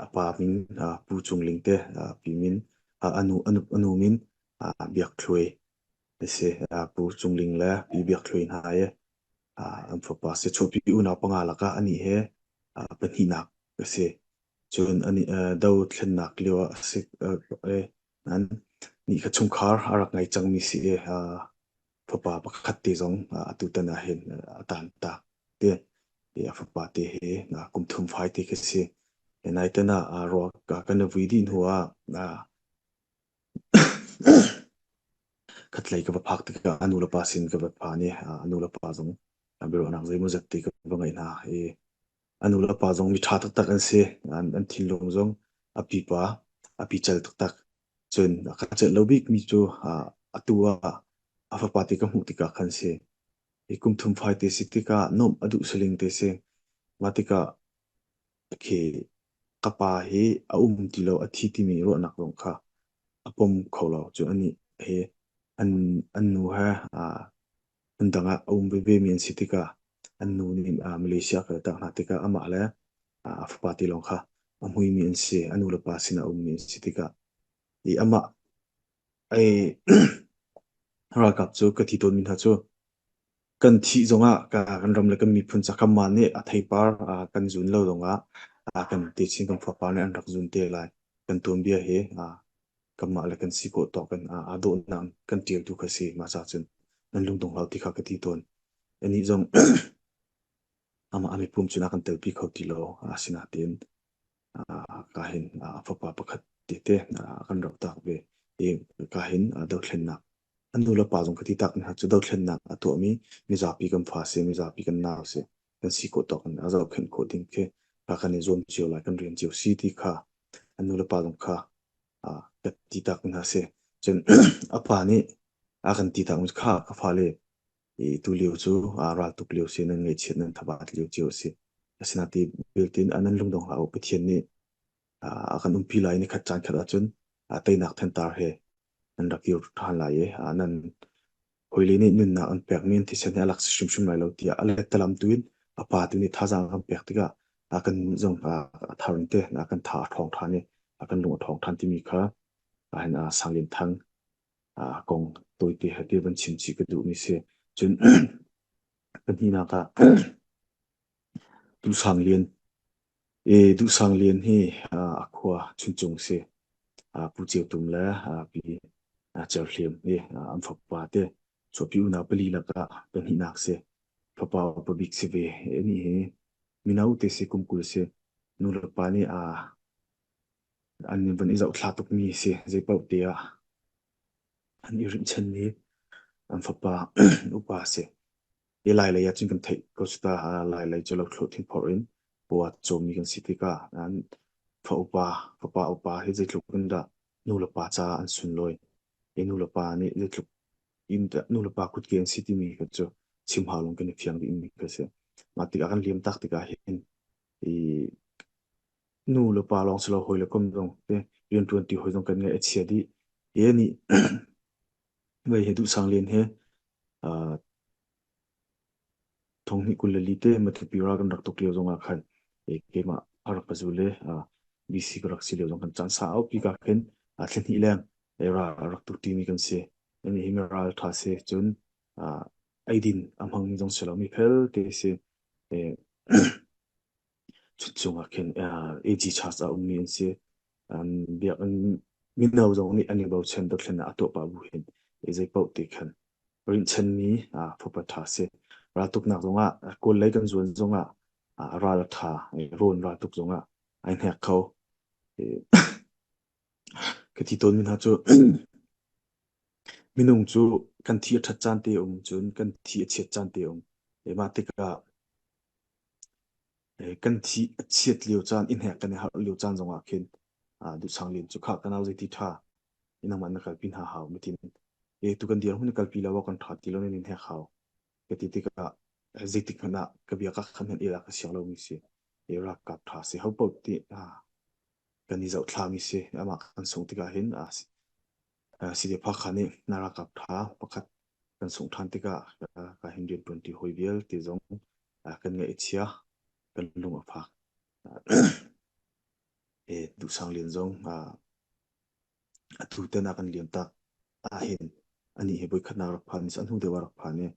A pa min Pu Cung Ling te pi min anu anu min Biak Thluai a si. Pu Cung Ling le Pi Biak Thluai hna i an fapa si. Chuahpi unau panga lakah anih he pahnihnak a si. Cun ani dothlennak lio ah a si nan nih kha chungkhar a rak ngei cangmi si i fapa pakhat te zong atu tan ah hin a tan tak te. A fapa te he kum thum fai te khi si. Nai tan ah ruak kan i vui dih hnu ah khatlei ka va phak tikah a nu le pa sin ka va phan i a nu le pa zong biaruahnak zeimawzat te ka va ngeih hna i a nu le pa zong mi ṭha taktak an si. An, an thinlung zong a pipa, a pical taktak. Cun a ka celh lo bikmi cu atu ah a fapa te ka hmuh tikah khan si. I kum thum fai te si tikah nuamh a duh saling te si. Mah tikah khi ka pa hi a um ti lo, a thi timi ruahnak zong kha a pom kho lo. Cun anih he an, an nu he hmundang ah a um veve mi an si tikah an nu nih Malaysia a kaltak hna tikah amah le a fapa ti lawng kha a hmuimi an si. A nu le pa sinah a ummi an si tikah i amah ai ralkap cu ka thi tawnmi hna cu kan thih zongah kan ram le kan miphun ca kanmah nih a theipar kan zun lo zongah kan techin kan fapa nih an rak zun te lai. Kan tuanbia hi kanmah le kan si khawh tawk in aa dawhnak kan ṭialtu kha si. Mah ca cun nan lungdong hlah ti kha ka ti tawn. Anih zong amah a mipum cun a kan telpi kho ti lo. Asinain ka hin a fapa pakhat tete kan rak tak ve. I ka hin dothlennak an nu le pa zong ka ti tak hna cu dothlennak a tuahmi mizapi kan fa si, mizapi kan nau si, kan si khawh tawk in a zohkhenh khawh ding khi kan i zuam cio lai, kan rian cio si ti kha an nu le pa zong kha ka ti tak hna si. Cun a pa nih a kan ti tak kha ka fale i tu lio cu raltuk lio si nan ngaihchiat nan thabat lio cio a si. Asinain beltin nan lungdong hlah u Pathian nih a kan umpi lai ni khat caan khat ahcun teinak thantar he nan rak kir ṭhan lai i nan hawile nih nunnak an pekmi an thisen hi a lak si hrimhrim lai lo tiah a lettalam tu in a pa tu nih thazaang a kan pek tikah a kan zong a thar in te a kan tha a ṭhawng ṭhan i a kan lung a ṭhawng ṭhan timi kha hin Sang Lian Thang kong tawite he te van chim chih ka duhmi si. Cun pahnihnak ah Duh Sang Lian e Duh Sang Lian hi a khua Chuncung si. Pu Ceu Tum le Pi Cer Hliam hi an fapa te chuahpi unau pali lakah pahnihnak si. Fapa upa bik si ve. Anih hi mino te si kum 20 si. Nu le pa nih an van i zohthla tukmi si. Zeipaoh te ah an i rinhchanmi an fapa upa si. Hi Lailei ah cun kan theih ko cu ta. Lailei cu lothlawh thingphorh in paw aa cawmmi kan si tikah an fa upa, fapa upa hi zeitluk in dah nu le pa caah an sunlawi. Hi nu le pa nih zeitluk in dah nu le pa kutke an si timi kha cu chim hau lawng kan i fiang dihmi kha si. Mah tikah kan liam tak tikah hin i nu le pa lawng si lo hawi le kom zong te rianṭuan ti hawi zong kan ngaih a chia dih. Hi nih vei he duhsang len he Thonghnih 24 te Matupi ral kan rak tuk lio zongah khan keimah a rak ka zul i BC ka rak si lio zong kan caan saupi ka khin thla hnih leng ral a rak tuk ṭimi kan si. Ani hi mi ral ṭha si cun eidin a hmangmi zong si lo mi fel te si. Chungchung ah khin AG Church ah ummi an si. Biakinn mino zong nih an i bochan dothlennak a tuah pah bu hin zei paoh ti khan rinhchanmi fapa ṭha si. Raltuknak zongah Kawl lei kan zuan zongah A ral a ṭha. Rawn ral tuk zongah ai hnek kho. Ka ti tawnmi hna cu minung cu kan thi a ṭhat caan te um cun kan thi a chiat caan te um. Mah tikah kan thi a chiat lio caan, i hnek kan i harh lio caan zongah khin Duhsang Lian cu khah ka nau zeiti ṭha nangmah na kalpi hna hau matin tu kan dirhmun na kalpi lo ah kan ṭha ti lo nan in hnek hau ka ti tikah zeitik hmanh ah ka bia ka khan hmanh el ah ka siang lomi si. Ralkap ṭha si ho paoh ti kan i zohthlami si. Amah kan sungh tikah hin Sidepa kha nih na ralkap ṭha pakhat kan sungh ṭhan tikah ka hin rianṭuanṭi hawi vialte zong kan ngaih a chia, kan lung a fak. Duhsang Lian zong atu tan ah kan liam tak ahhin anih hi voikhatnak rak phan i a hnu deuh ah rak phan i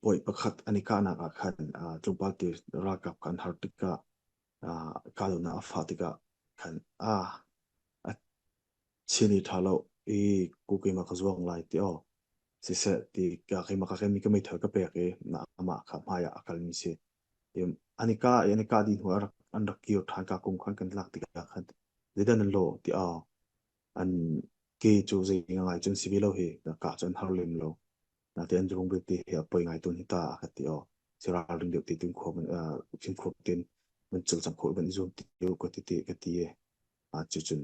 bawi pakhat an i kahnak ah khan tlawmpal te ralkap kha an har tikah kahdohnak a fah tikah khan a chin i ṭha lo i ku keimah ka zuang lai ti aw siseh ti ka keimah ka kemi ka meithal ka pek i amah kha hmai ah a kalmi si. An i kah i an i kah dih hnu ah an rak kir ṭhan ka kung khan kan lak tikah khan zeidah nan lawh ti aw an ke cu zei ngai cun si ve lo hi kah cu an har lem lo. Natein an rung belte hi a poi ngai tawn hi ta a ka ti aw. Si ralring deuh te tin khua fimkhur tein van cawlcangh khawh van i zuam ti ka ti ka ti i cucun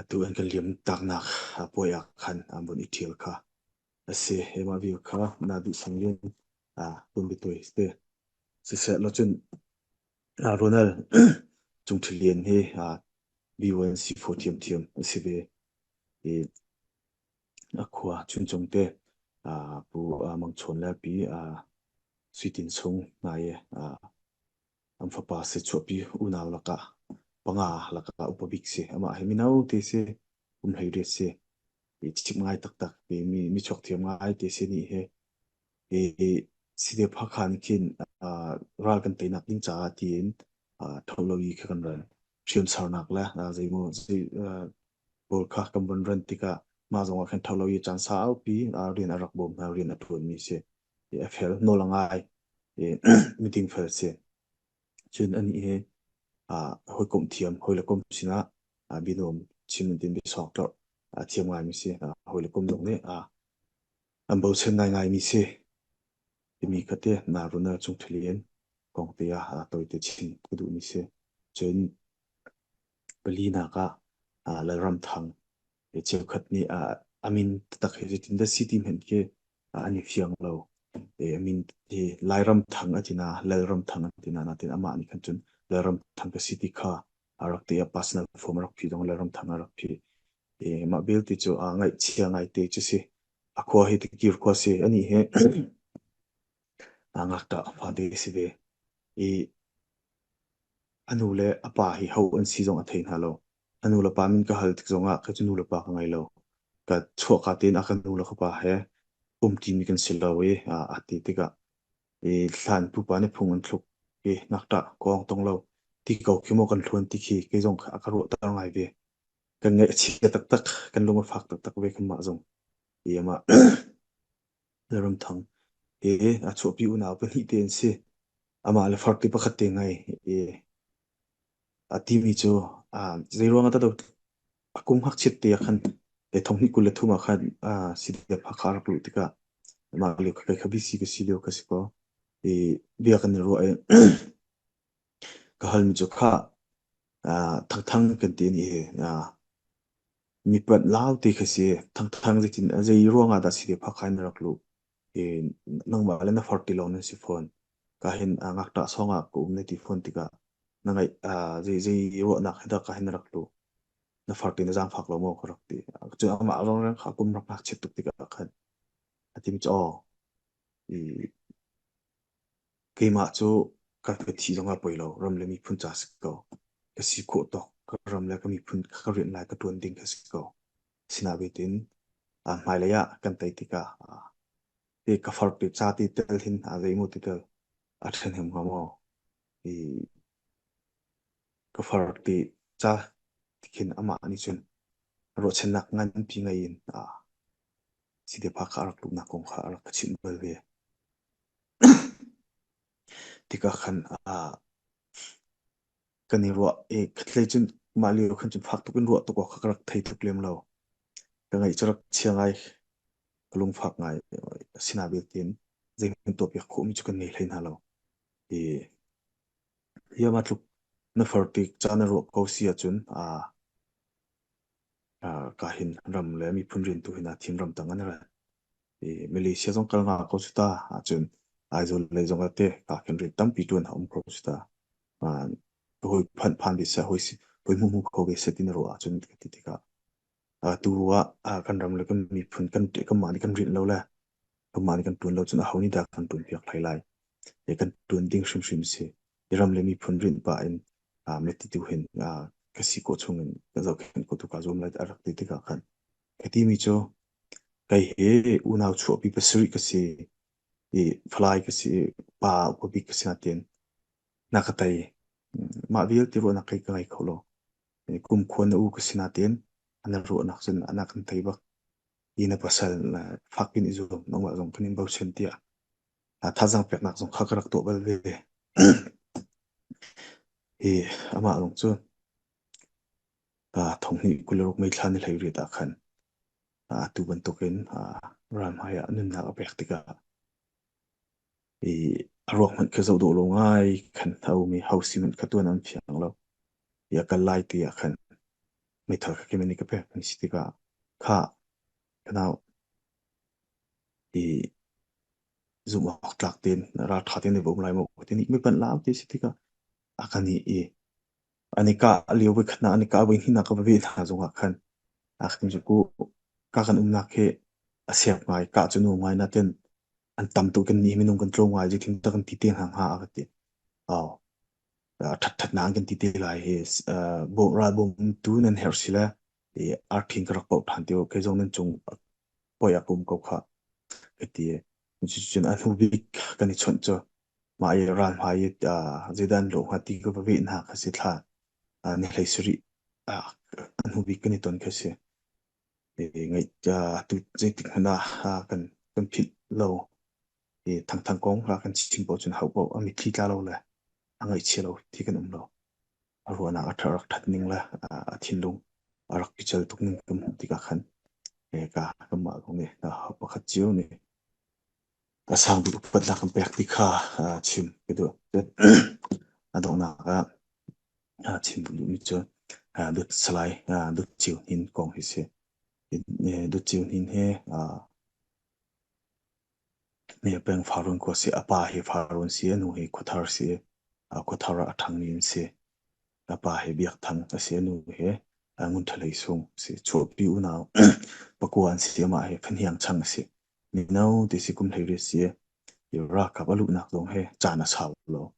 atu an kan liam taknak puai ah khan an vun i ṭhial kha a si. Mah vial kha na duh sang in tuan biatuai te. Siseh law cun Ronald Cungṭhil Lian hi B1C4 thiamthiam a si ve. I a khua Chuncung te Pu Mang Chawn le Pi Sui Tin Sung hna i an fapa si chuahpi unau lakah panga lakah upa bik si. Amah hi mino te si, kum 18 si. I chim ngai taktak mi mi chuak thiam ngai te si nih hi. I Sidep Hakha nih khin ral kan teinak ding caah tiin tholo i kha kan ran. Hriam sarnak le zeimaw zei pawl kha kan von ran tikah mah zong ah khan tholo i caan saupi rian a rak bawm hna rian a ṭuanmi si. A fel nawl a ngai i miding fel si. Cun anih hi hawikomh thiam, hawi le kom sinah bianuam chim in tin biasawk tlorh thiam ngaimi si. Hawi le kom zong nih an bochan ngaingaimi si. Timi kha te Naruna chungthil in kong te ah tawite chim ka duhmi si. Cun palinak ah Lalram Thang cheukhat nih a min taktak hi zeitindah si ti hmanh khi an i fiang lo. A min hi Lairam Thang a ti na, Lalram Thang a ti na, nain amah nih khan cun Lalram Thang ka si ti kha a rak ti a personal form a rak phi zong Lalram Thang a rak phi. Mah belte cu aa ngaihchia ngaite cu si. A khua hi Tikir khua si. Anih hi aa ngakṭah fate si ve. I a nu le a pa hi ho an si zong a thei hna lo. A nu le pa min ka hal tik zongah kei cu nu le pa ka ngei lo. Ka chuahka tein a ka nu le ka pa he umṭimi kan si lo i a ti tikah i hlan pupa nih phung an thluk i ngakṭah kawng tong lo ti ko khi maw kan hluan ti khi kei zong a ka ruahter ngai ve. Kan ngaih a chia taktak, kan lung a fak taktak ve kanmah zong. I amah Lalram Thang he a chuahpi unau pahnih te an si. Amah le farti pakhat te ngai i a timi cu zei ruang ah dah a kum ngakchiat te ah khan 2023 ah khan CDF Hakha a rak luh tikah mah lio kha kei kha BC ka si lio ka si kaw i bia kan i ruah i ka halmi cu kha Thangthang kan ti nih hi mipanh lau ti kha si. Thangthang zeitin zei ruang ah dah CDF Hakha in na rak luh? I nangmah le na far ti lawng nan si fawn. Ka hin ngakṭah sawng ah ka um na ti fawn tikah na ngaih zei zei ruahnak he dah ka hin na rak luh? Na far ti na zaangfak lo maw ka rak ti. Cun amah rang kha kum rak ngakchiat tuk tikah khan a ti mi cu aw i keimah cu ka ka thi zong ah poi lo ram le miphun ca si ko. Ka si khawh tawk ka ram le ka miphun ka rian lai ka ṭuan ding ka si ko. Sinain hmailei ah kan tei tikah ti ka far ti ca ti tel hin a zeimaw ti tel a ṭhahnem hnga maw? I ka far ti ca ti khin amah nih cun ruahchannak nganpi ngei in Sidepa kha a rak luhnak kong kha a rak ka chimh bal ve. Tikah khan kan i ruah i khatlei cun mah lio khan cun fak tuk in ruah tuk awk kha ka rak thei tuk lem lo. Ka ngaih cu rak chia ngai, ka lungfak ngai. Asinain belte zeihmanh tuahpiak khawhmi cu kan ngei hlei hna lo. I hi mah tluk na far tik caan na ruah ko si ahcun ka hin ram le miphun rian tu hin ah thim ram tang an ra. I Malaysia zong kal nga ko su ta ahcun Aizawl lei zong ah te ka khin rian tampi tuan a um ko su ta. Hawi phan phan ve seh, hawi hawi hmu hmu kho ve seh ti na ruah ahcun ka ti tikah tu ah kan ram le kan miphun kan kanmah nih kan rinh lo le kanmah nih kan tuan lo cun aho nih dah kan tuan piak hlei lai. E kan tuan ding hrimhrim si. I ram le miphun rinh pah in meti tu hin ka si ko chung in ka zohkhenh ko tu ka zuam lai a rak ti tikah khan ka ti mi cu kei hi unau chuahpi pasarih ka si i falai ka si pa upa bik ka si natin na ka tei mah vialte ruahnak kei ka ngei kho lo kum khua na u ka si natin ana ruahnak cun ana kan tei bak i na pasal fak in i zuam nangmah zong kan in bochan tiah thazaang peknak zong kha ka rak tuah bal ve. Hi amah zong cu thonghnih 26 May thla ni 18 ah khan atu bantukin ralhmai ah nunnak a pek tikah i a ruak hmanh khi zoh dawh lo ngai khan a um i hausi hmanh kha tuan an fiang lo. I a kal lai ti ah khan meithal kha keimah nih ka pek mi si tikah kha ka nau i zumh awk tlak tein ralṭha tein na va um lai maw ti nih mi panh lam ti si tikah a kan i i an i kah lio voi khat an i kah voi hnihnak ka va veh hna zongah khan a kan cu ku ka kan umnak hi a siak ngai kah cu nuam ngai natin an tam tuk kan nih minung kan tlawm ngai zeitin dah kan ti te hna hnga a ka ti. Aw ṭhat ṭhatnak an kan ti te lai hi ral bawmtu nan herh si le i arthin ka rak pauh ṭhan ti kei zong nan cung poi a ka um ko kha ka ti. Cucun a hnu bik kan i chawnh cu mah i ral hmai i zeidah an lawh hnga ti ka va veh hna kha si thla ni hlei sarih a hnu bik kan i ton kha si. Ngaih tu zeitik hmanh ah kan kan philh lo. I thangthang kong kan chim paoh cun ho paoh a mitthli tla lo le a ngaihchia lo ti kan um lo. A ruahnak a rak ṭhat ning le a thinlung a rak pical tuk ning kan hmuh tikah khan ka kanmah kong nih pakhat cio nih a sang bik upatnak kan pek ti kha chim ka duh. A donghnak ah chim duhmi cu Dut Salai Dut Ciu Hnin kong hi si. Dut Ciu Hnin hi Peng Farun khua si. A pa hi Farun si, a nu hi Khuathar si. Khuathar ah a ṭhangmi an si. A pa hi Biak Thang a si, a nu hi Ngun Ṭha Hlei Sung a si. Chuahpi unau pakua an si. Amah hi Fahniang chang a si. Mino ti si kum 18 si. I ralkap a luhnak zong hi caan a sau lo.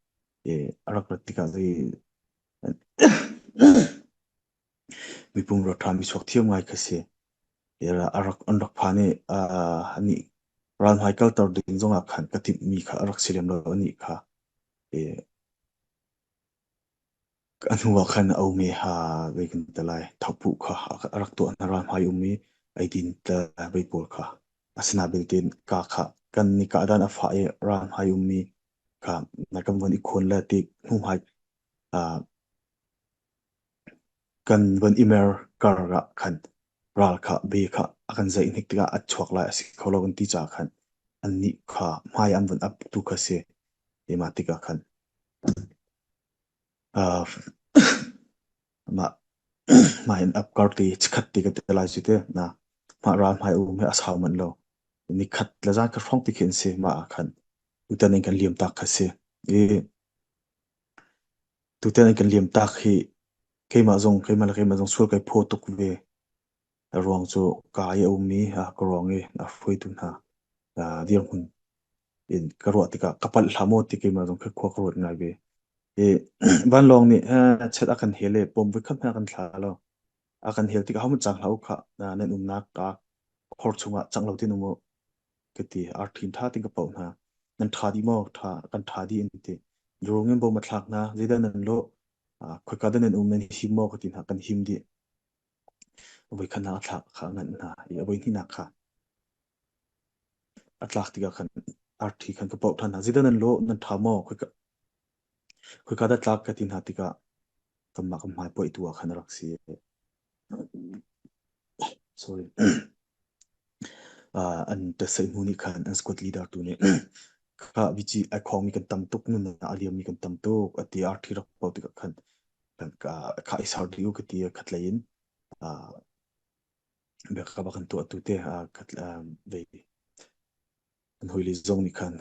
I a rak rat tikah zei mipum rawṭha mi chuak thiam ngai kha si. A rak an rak phan i anih ralhmai kalter ding zongah khan ka timhmi kha a rak si lem lo anih kha a hnu ah khan a um i ha zei kan ti lai thopuh kha a rak tuah hna ralhmai um i eidin te vei pawl kha asina belte ka kha kan ni kah dan a fah i ralhmai ummi kha na kan von i khawn le ti hnuhmai Kan von i mer kar ah khan ral kha be kha a kan zeih hnik tikah a chuak lai a si kho lo kan ti caah khan annih kha hmai an vun ap tu kha si. Mah tikah khan uh, mah hmai an ap kar ti chikhat ti ka ti lai si te na mah ral hmai um he a sau manh lo. Ni khat le zan khat hrawng ti khi an si mah ah khan tutan in kan liam tak kha si. I Tutan an kan liam tak hi keimah zong keimah le keimah zong sual kai phaw tuk ve. A ruang cu ka i a ummi ka ruang i a hruaitu hna dirhmun in ka ruah tikah ka palh hlah maw ti keimah zong khua ka ruat ngai ve. I vanlawng nih chat a kan hel i bom voikhat hmanh a kan thla lo. A kan hel tikah hohmanh cang hlah u khah nan umnak khor chungah cang lo tin um u. Ka ti. Arṭhi ṭha tein ka poh hna. Nan ṭha dih maw? Ṭha, kan ṭha dih an ti. Drone in bom a thlak hna. Zeidah nan lawh? Khoika dah nan um? Nan him maw? Ka ti hna. Kan him dih. Voi khat a thlak kha a nganh hna i a voi hnihnak kha a tlak tikah khan arṭhi khan ka poh ṭhan hna. Zeidah nan lawh? Nan ṭha maw? Khoika? Khoika dah tlak ka ti hna tikah kanmah kan hmai poih tu ah khan a rak si. Sorry. Uh, an tasai hnu nih khan an squad leader tu nih kha vici ai khawng mi kan tam tuk nun a liam mi kan tam tuk ati arthi rak pau tikah khan kan ka kha i sar diu ka ti khat lei in uh, biakka ba kan tuah tu te khat ve an hawile zong nih khan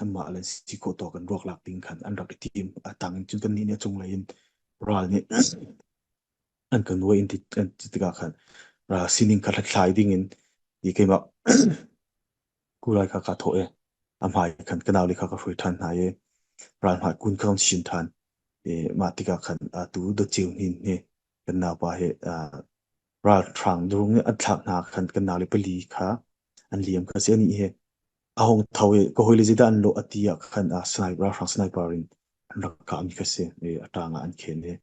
anmah le si khawh tawk an ruak lak ding khan an rak i tim. A tang in cun kannih nih a cunglei in ral nih an kan nuai in ti an ti tikah khan ral sining kha hlathlai ding in i keimah kulai kha kaa thawh i a hmai khan ka naule kha ka hruai ṭhan hna i ral hmai kun kha kan chim ṭhan. I mah tikah khan atu dawtceu hnin hi kan naupa hi ralhrang durung nih an thlak hna khan kan naule pali kha an liam kha si anih hi a hung tho i ka hawile zeidah an lawh a ti ah khan a sniper ralhrang sniper in an rak kah mi kha si i a tang ah an khen i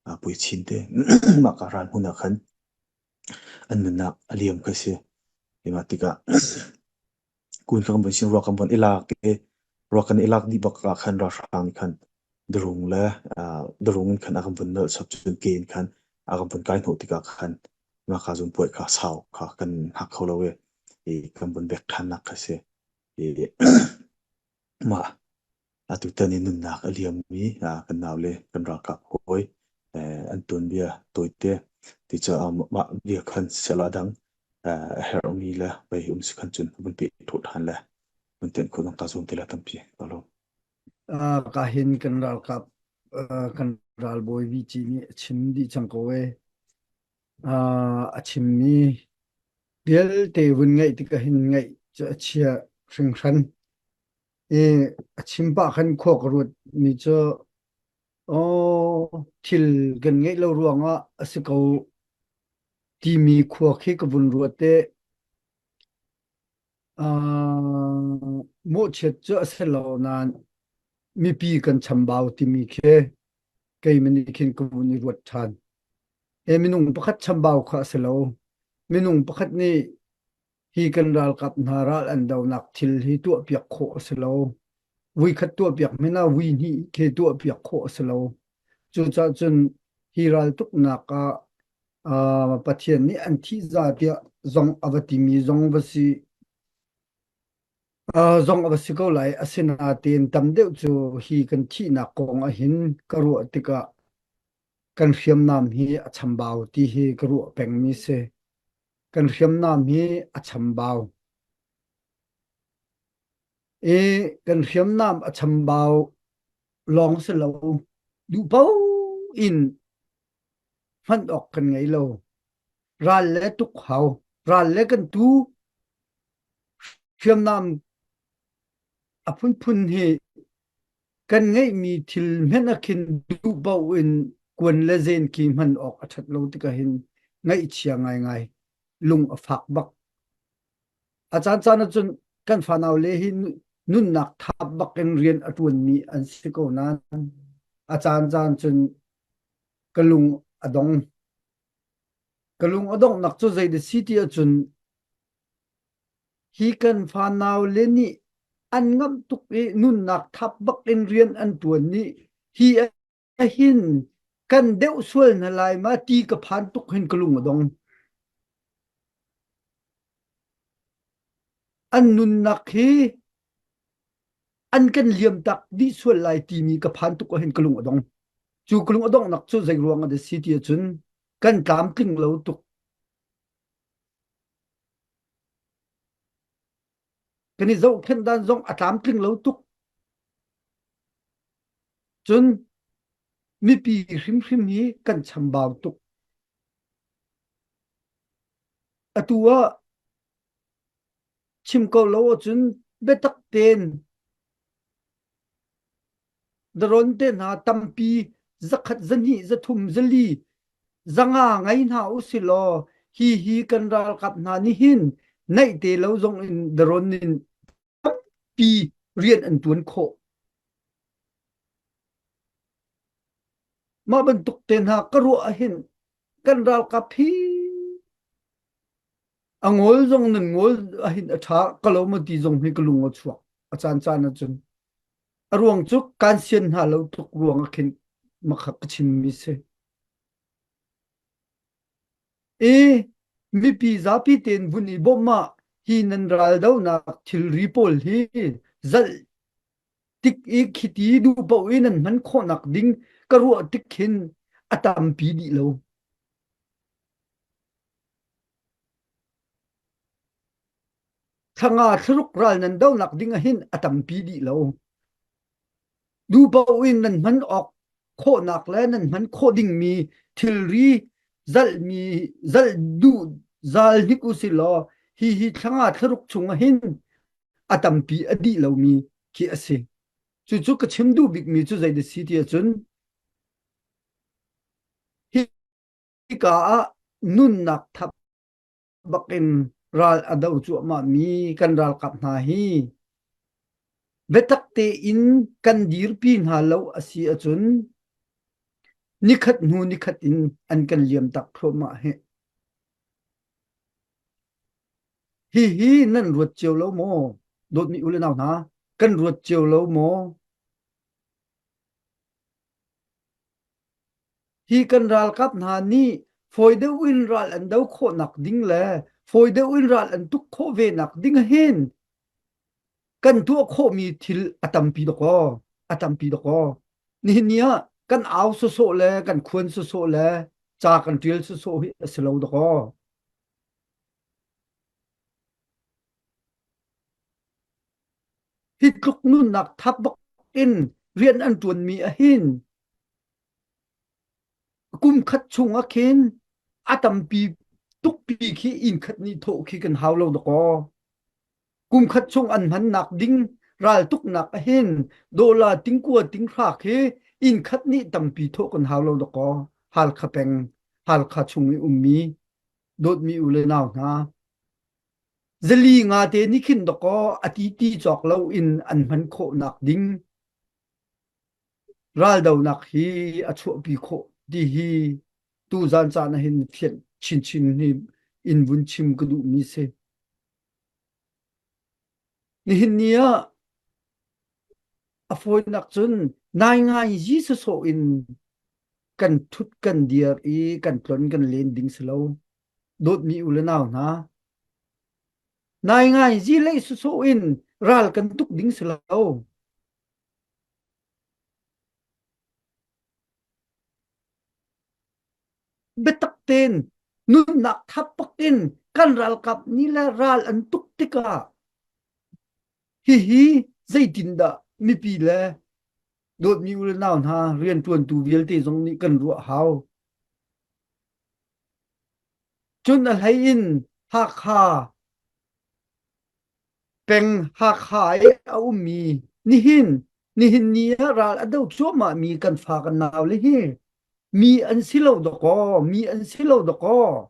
a pui chin te mah ka ral hmun ah khan an nunnak a liam kha si i mah tikah kun kan von sin ruak kan von i lak i ruak kan i lak dih bak ah khan ralhrang nih khan darung le darung in khan a kan vun nolh sap cun ke in khan a kan vun kai hnawh tikah khan ngakha zun puai kha sau kha kan hak kho lo i i kan vun bek ṭhannak kha si i mah Atutan i nunnak a liammi kan naule kan ralkap hawi an tuanbia tawite ti cu mah bia khan siseh a dang a herhmi le pei um si khan cun vun peh thawh ṭhan le vun tenh khawh zong ta zuam te la tampi ka lawm. Ka hin kan ralkap kan ralbawi VC nih a chim dih cang ko e. A chimmi vialte vun ngaih tikah hin ngaih cu a chia hringhran. I a chim pah khan khua ka ruat mi cu aw thil kan ngeih lo ruangah a si ko timi khua khi ka vun ruat te. Uh, mawhchiat cu a si lo nain mipi kan chambau timi khi keimah nih khin ka vun i ruat ṭhan. He minung pakhat chambau kha a si lo. Minung pakhat nih Hi kan ralkap hna ral an donak thil hi tuahpiak khawh a si lo. Vuikhat tuahpiak hmanh ah vui hnih khi tuahpiak khawh a si lo. Cucaah cun hi raltuknak ah uh, Pathian nih an thihza tiah zong a va timi zong va si uh, zong a va si ko lai. Asinain tam deuh cu hi kan thihnak kong ahhin ka ruah tikah kan hriamnam hi a chambau ti hi ka ruah pengmi si. Kan hriamnam hi a chambau. I kan hriamnam a chambau lawng si lo, duh paoh in hman awk kan ngei lo. Ral le tuk hau, ral le kan tu hriamnam a phunphun hi kan ngeihmi thil hmenh ah khin duh paoh in kuan le zen khi hman awk a ṭhat lo tikah hin ngaihchia ngaingai lung a fak bak. A caancaan ahcun kan fanau le hi nunnak thap bak in rian a ṭuanmi an si ko nain a caancaan cun ka lung a dong. Ka lung a donghnak cu zei dah si ti ahcun Hi kan fanau le nih an ngamh tuk i nunnak thap bak in rian an ṭuan nih hi ahhin kan deuh sual hna lai ma ti ka phan tuk hin ka lung a dong. An nunnak hi an kan liam tak dih sual lai timi ka phan tuk ahhin ka lung a dong. Cu ka lung a donghnak cu zei ruang ah dah si ti ahcun kan tlamtling lo tuk. Kan i zohkhenh dan zong a tlamtling lo tuk. Cun mipi hrimhrim hi kan chambau tuk. Atu ah chim ko lo ahcun biatak tein Darawn te hna tampi zakhat zahnih zathum zali zanga ngei hna usilaw hi hi kan ralkap hna nih hin naih te lo zong in darawn in tampi rian an tuan khawh. Mah bantuk te hna ka ruah ahhin kan ralkap hi a ngol zong nan ngol ahhin a ṭha ka lo ma ti zong hi ka lung a chuak a caan caan ahcun. A ruang cu kaan sian hna lo tuk ruang ah khin makha ka chimmi si. I mipi zapi tein vun i bawmh ah hi nan raldonak thilri pawl hi zalh tik i khiti duh paoh i nan hman khawhnak ding ka ruah tik khin a tampi dih lo. Thla nga thlaruk ral nan donak ding ah hin a tampi dih lo. Duh paoh in nan hman awk khawhnak le nan hman khawh dingmi thilri zalhmi zalh duh zal hnik u si law hi hi thla nga thlaruk chung ah hin a tampi a dih lomi khi a si. Cucu ka chim duh bikmi cu zei dah si ti ahcun hika ah nunnak thap bakin ral a do cuahmahmi kan ralkap hna hi biatak tein kan dirpi hna lo a si ahcun nikhat hnu nikhat in an kan liam tak thluahmah hi. Hihi nan ruat cio lo maw? Dawtmi u le nau hna, kan ruat cio lo maw? Hi kan ralkap hna nih fawi deuh in ral an do khawhnak ding le fawi deuh in ral an tuk khawh ve nak ding hin kan tuah khawhmi thil a tampi dawkaw a tampi dawkaw nihin ni ah kan au sawsawh le kan khuan sawsawh le ca kan ṭial sawsawh hi a si lo dawkaw Hi tluk nunnak thap bak in rian an ṭuanmi ahhin kum khat chung ah khin a tampi tukpi khi inn khat nih thawh khi kan hau lo dakaw. Kum khat chung an hmannak ding raltuknak ahhin dollar tingkua tinghra khi inn khat nih tampi thawh kan hau lo dakaw. Halkha peng, Halkha chung i ummi dawtmi u le nau hna. Zali nga te nih khin dakaw a ti ti cawk lo in an hman khawhnak ding raldonak hi a chuahpi khawh ti hi tuzan caan ah hin fianh chinchin hi in vun chim ka duhmi si. Nihin ni ah a fawinak cun naingai zi sawsawh in kan thut kan dir i kan tlon kan len ding si lo. Dawtmi u le nau hna, naingai zi lei sawsawh in ral kan tuk ding si lo. Biatak tein nunnak thap in kan ralkap nih le ral an tuk tikah hihi zeitindah mipi le dawtmi u le nau hna rianṭuantu vialte zong nih kan ruah hau. Cun a hlei in Hakha peng Hakha i a ummi nihin nihin ni ah ral a do cuahmahmi kan fa kan nau le hi mi an si lo dawkaw mi an si lo dawkaw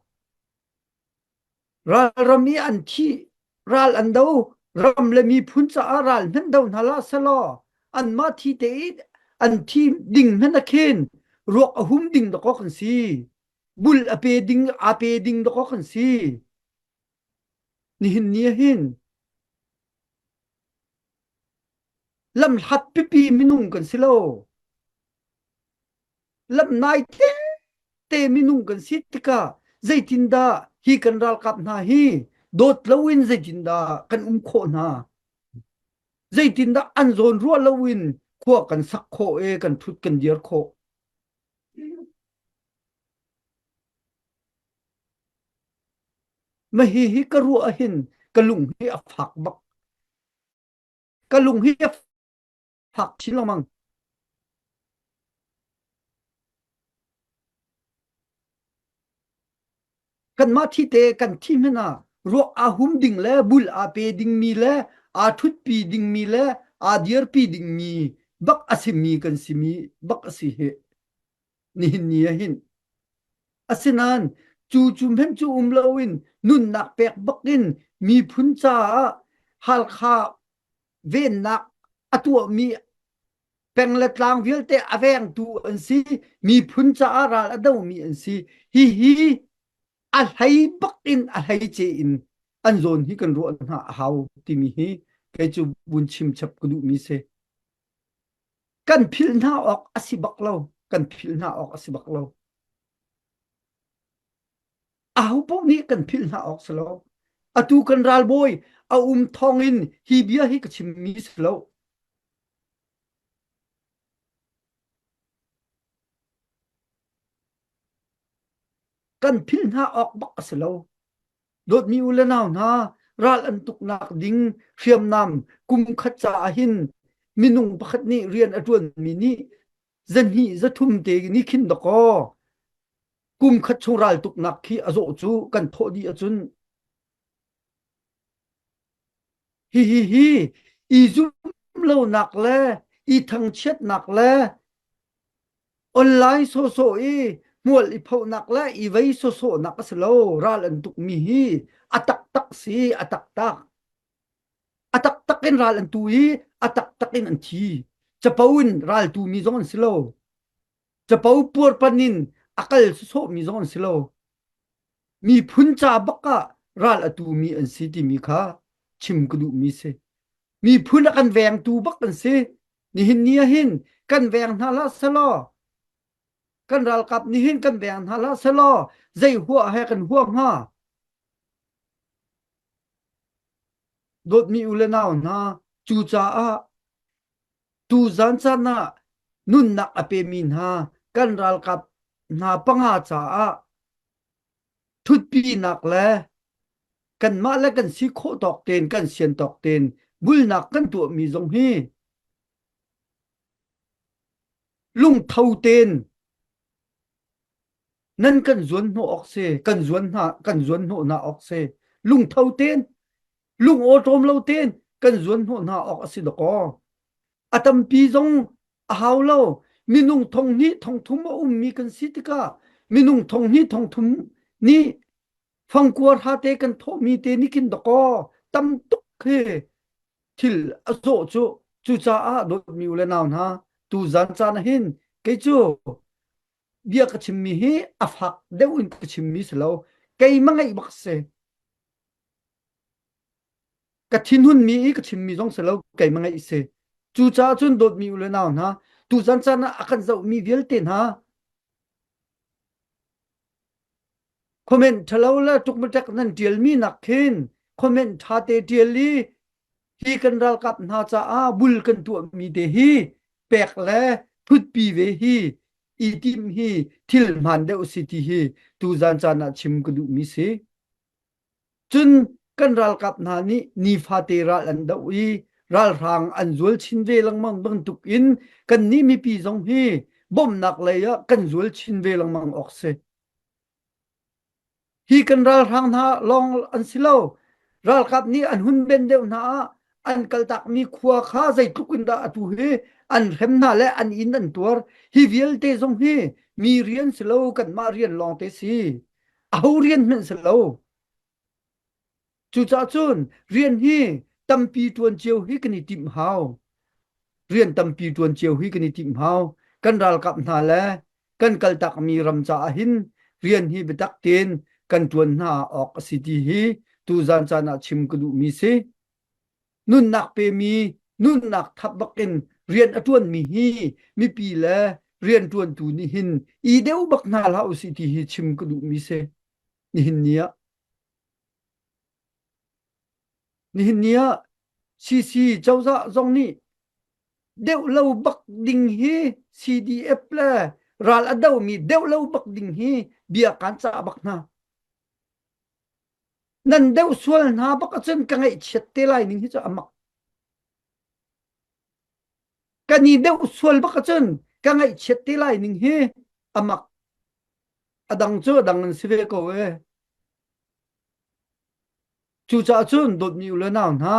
ralram i an thih ral an do ram le miphun caah ral hmanh do hna la selaw anmah thi te i an thi ding hmanh a khin ruak a hum ding dawkaw kan si bul a pe ding a pe ding dawkaw kan si Nihin ni ah hin lamhlat pipi minung kan si lo. Lamnai tete minung kan si tikah zeitindah hi kan ralkap hna hi dawt loin zeitindah kan um khawh hna? Zeitindah an zawn ruah loin khua kan sak khawh i kan thut kan dir khawh? Mah hihi ka ruah ahhin ka lung hi a fak bak. Ka lung hi a fak chin lengmang. Kanmah thi te kan thi hmanh ah ruak aa hum ding le bul aa pe dingmi le aa ṭhutpi dingmi le aa dirpi dingmi bak a simi kan simi bak a si hi. Nihin ni ah hin Asinain cu cu hmanh cu um loin nunnak pek bakin miphun caah Halkha vennak a tuahmi peng le tlang vialte a vengtu an si. Miphun caah ral a domi an si. Hihi a hlei bak in a hleice in an zawn hi kan ruah hna a hau timi hi kei cu vun chim chap ka duhmi si. Kan philh hna awk a si bak lo. Kan philh hna awk a si bak lo. Aho paoh nih kan philh hna awk si lo. Atu kan ralbawi a um thawng in hi bia hi ka chimmi si lo. Kan philh hna awk bak a si lo. Dawtmi u le nau hna, ral an tuknak ding hriamnam kum khat caah hin minung pakhat nih rian a ṭuanmi nih zahnih zathum te nih khin dakaw kum khat chung ral tuknak khi a zawh cu kan thawh dih ahcun hihi hi i zumlonak le i thangchiatnak le online sawsawh i hmual i phohnak le i vei sawsawhnak a si lo ral an tukmi hi a taktak si a taktak a taktak in ral an tu i a taktak in an thi capo in ral tu mi zong an si lo capo puarpan in a kal sawsawhmi zong an si lo miphun ca bak ah ral a tumi an si timi kha chim ka duhmi si miphun a kan vengtu bak an si nihin ni ah hin kan veng hna hlah selaw kan ralkap nihin kan veng hna hlah selaw zei huah he kan huah hnga dawtmi u le nau hna cucaah tuzan caan ah nunnak a pemi hna kan ralkap hna panga caah thutpinak le kanmah le kan si khawh tawk tein kan sian tawk tein bulnak kan tuahmi zong hi lungtho tein nan kan zuan hnawh awk si kan zuan hna kan zuan hnawh hna awk si lungtho tein lung awṭawm lo tein kan zuan hnawh hna awk a si dakaw a tampi zong a hau lo minung thong hnih thong thum a ummi kan si tikah minung thong hnih thong thum nih fangkuar hate kan thawhmi te nih khin dakaw tam tuk khi thil a zawh cu cucaah dawtmi u le nau hna tu zan caan ah hin kei cu bia ka chimmi hi a fak deuh in ka chimmi si lo keimah ngeih bak si ka thinhunmi i ka chimmi zong si lo keimah ngeih si cucaah cun dawtmi u le nau hna tuzan caan ah a kan zohmi vialte hna comment ṭhalo le ṭukmaṭek nan ṭialmi nak khin comment ṭha te ṭial i hi kan ralkap hna caah bul kan tuahmi te hi pek le thutpi ve hi i tim hi thil hmaan deuh si ti hi tuzan caan ah chim ka duhmi si. Cun kan ralkap hna nih nifate ral an doh i ralhrang an zual chin ve lengmang bantuk in kannih mipi zong hi bawmhnak lei ah kan zual chin ve lengmang awk si. Hi kan ralhrang hna lawng an si lo. Ralkap nih an hun ben deuh hna ah an kaltakmi khua kha zeitluk in dah atu hi an hrem hna le an inn an tuar. Hi vialte zong hi mi rian si lo kanmah rian lawng te si. Aho rian hmanh si lo. Cucaah cun rian hi tampi ṭuan cio hi kan i timh hau. Rian tampi ṭuan cio hi kan i timh hau. Kan ralkap hna le kan kaltakmi ram caah hin rian hi biatak tein kan ṭuan hna awk a si ti hi tuzan caan ah chim ka duhmi si. Nunnak pemi, nunnak thap bakin rian a ṭuanmi hi mipi le rianṭuantu nih hin i deuh bak hna hlah usih ti hi chim ka duhmi si. Nihin ni ah Nihin ni ah CC cozah zong nih deuh lo bak ding hi CDF le ral a domi deuh lo bak ding hi bia kan cah bak hna. Nan deuh sual hna bak ahcun ka ngaihchiat te lai ning hi cu a mak. Kan i deuh sual bak ahcun ka ngaihchiat te lai ning hi a mak. A dang cu a dang an si ve ko ee. Cucaah cun dawtmi u le nau hna,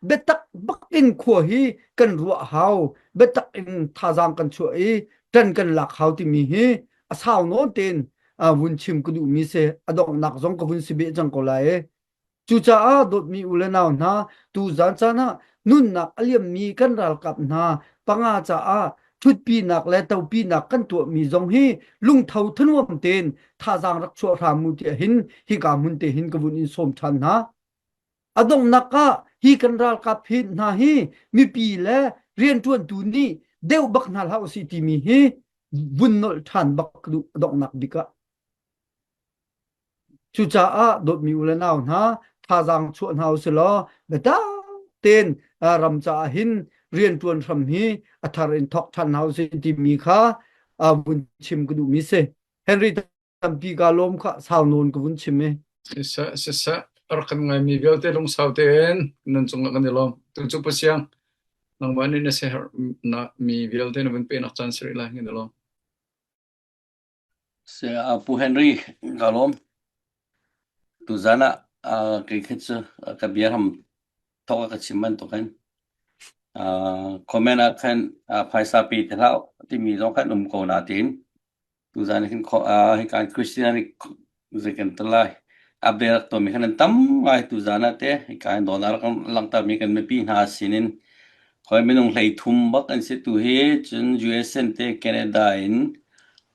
biatak bak in khua hi kan ruah hau, biatak in thazaang kan chuah i ṭan kan lak hau timi hi a sau nawn tein vun chim ka duhmi si. A donghnak zong ka vun si beh cang ko lai. Cucaah dawtmi u le nau hna, tuzan caan ah nunnak a liammi kan ralkap hna panga caah ṭhutpinak le topinak kan tuahmi zong hi lungtho thanuam tein thazaang rak chuah hram mu tiah hin hika hmun te hin ka vun in sawm ṭhan hna. A donghnak ah hi kan ralkap hi hna hi mipi le rianṭuantu nih Deuh bak hna hlah usih timi hi vun nolh ṭhan bak ka duh a donghnak bik ah. Cucaah dawtmi u le nau hna thazaang chuah hna usih law biatak tein ram caah hin rianṭuan hram hi a thar in thawk ṭhan hna usih timi kha vun chim ka duhmi si. Henry tampi kaa lawm kha sau nawn ka vun chim i. Siseh, siseh, a rak kan ngaimi vialte lungsau tein nan cungah kan i lawm. Tu cu Pasiang, nangmah nih na siaherhnak mi vialte na vun pehnak caan si rih lai, kan i lawm. Pu Henry, ka lawm. Tuzan ah kei khi cu ka bia hram thawk a ka chim bantukin comment ah khan phaisa pe ti hlah timi zong khan um ko nain Tuzaan hin hika Christian zei kan ti lai. Update rak tuahmi khan an tam ngai tuzaan ah te hika hin dawtnak rak langhtermi kan mipi hna sinin khoi minung 13 bak an si tu hi cun USN te Canada in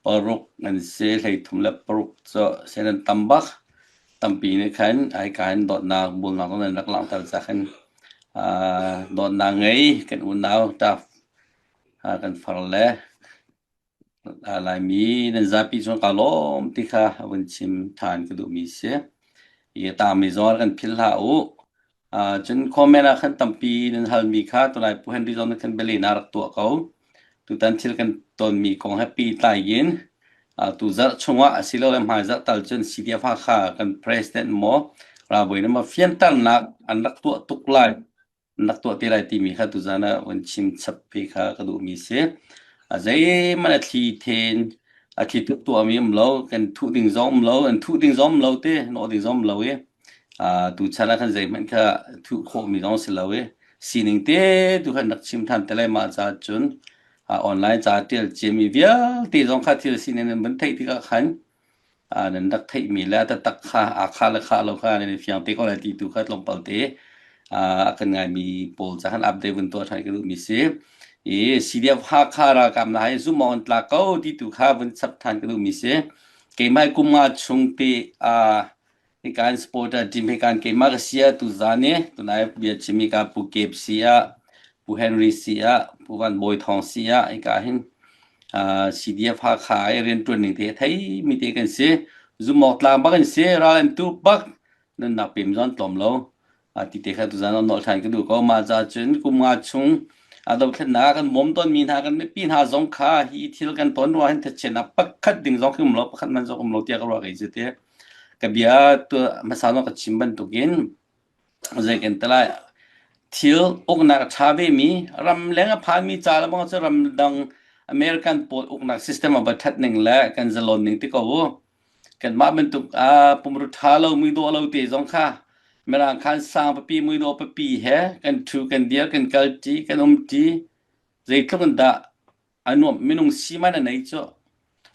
paruk an si 36 cu sen an tam bak tampi nih khan hika hin dawtnak bulnak nan rak langhter ca khan dawtnak ngei kan unau taf kan far le Laimi nan zapi cun kaa lawm ti kha a vun chim ṭhan ka duhmi si. Hi a tangmi zong kan philh hlah u. Cun comment ah khan tampi nan halmi kha tunai Pu Henry zong nih khan bialehnak a rak tuah ko. Tutan thil kan tonmi kong he pehtlai in tu zarh chungah asilole hmaizarh tal cun CDF Hakha kan president maw ralbawi nih maw fianternak an rak tuah tuk lai. An rak tuah te lai timi kha tuzan ah von chim chap ve kha ka duhmi si. A zeihmanh a thli then a thli tuk tuahmi um lo, kan thuh ding zong um lo, an thuh ding zong um lo te, nawh ding zong um lo i tu chan ah khan zeihmanh kha thuh khawhmi zong si lo i sining te tu khan rak chim than te lai mah caah cun online ca tial ciami vialte zong kha thil sining nan van theih tikah khan nan rak theihmi le a taktak kha aa khah le khah lo kha nan i fiang te ko lai ti tu kha tlawmpal te a kan ngaimi pawl ca khan update vun tuah ṭhan ka duhmi si. I CDF Hakha ralkap hna hi zumh awk an tlak ko ti tu kha vun chap ṭhan ka duhmi si. Keimah kum nga chung te hika in supporter team hika in keimah ka si ah tuzan i tunai bia chimmi ka Pu Kep si ah Pu Henry si ah Pu Van Bawi Thawng si ah hika hin CDF Hakha i rianṭuan ning te thei mi te kan si. Zumawk tlang bak an si, ral an tu bak, nunnak pem zon tlawm lo. Ti te kha tuzan on nolh ṭhan ka duh ko. Mah ca cun kum nga chung a dothlennak ah kan bawm tawn mi hna kan mipi hna zong kha hi thil kan ton ruang hin thachena pakhat ding zong khi um lo, pakhat man zong um lo tiah ka ruah kei cu te. Ka bia tu hmasa zong ka chim bantukin Zei kan ti lai? Thil uknak a ṭha vemi, ramleng a phanmi ca le bang cu ramdang American pawl uknak system a va ṭhat ning le kan zalon ning ti ko u. Kanmah bantuk ah pumru ṭha lo, muidawh lo te zong kha Mirang khan sang pipi, muidawh pipi he kan ṭhu, kan dir, kan kalṭi, kan umṭi. Zeitluk in dah a nuamh minung si man a nei cu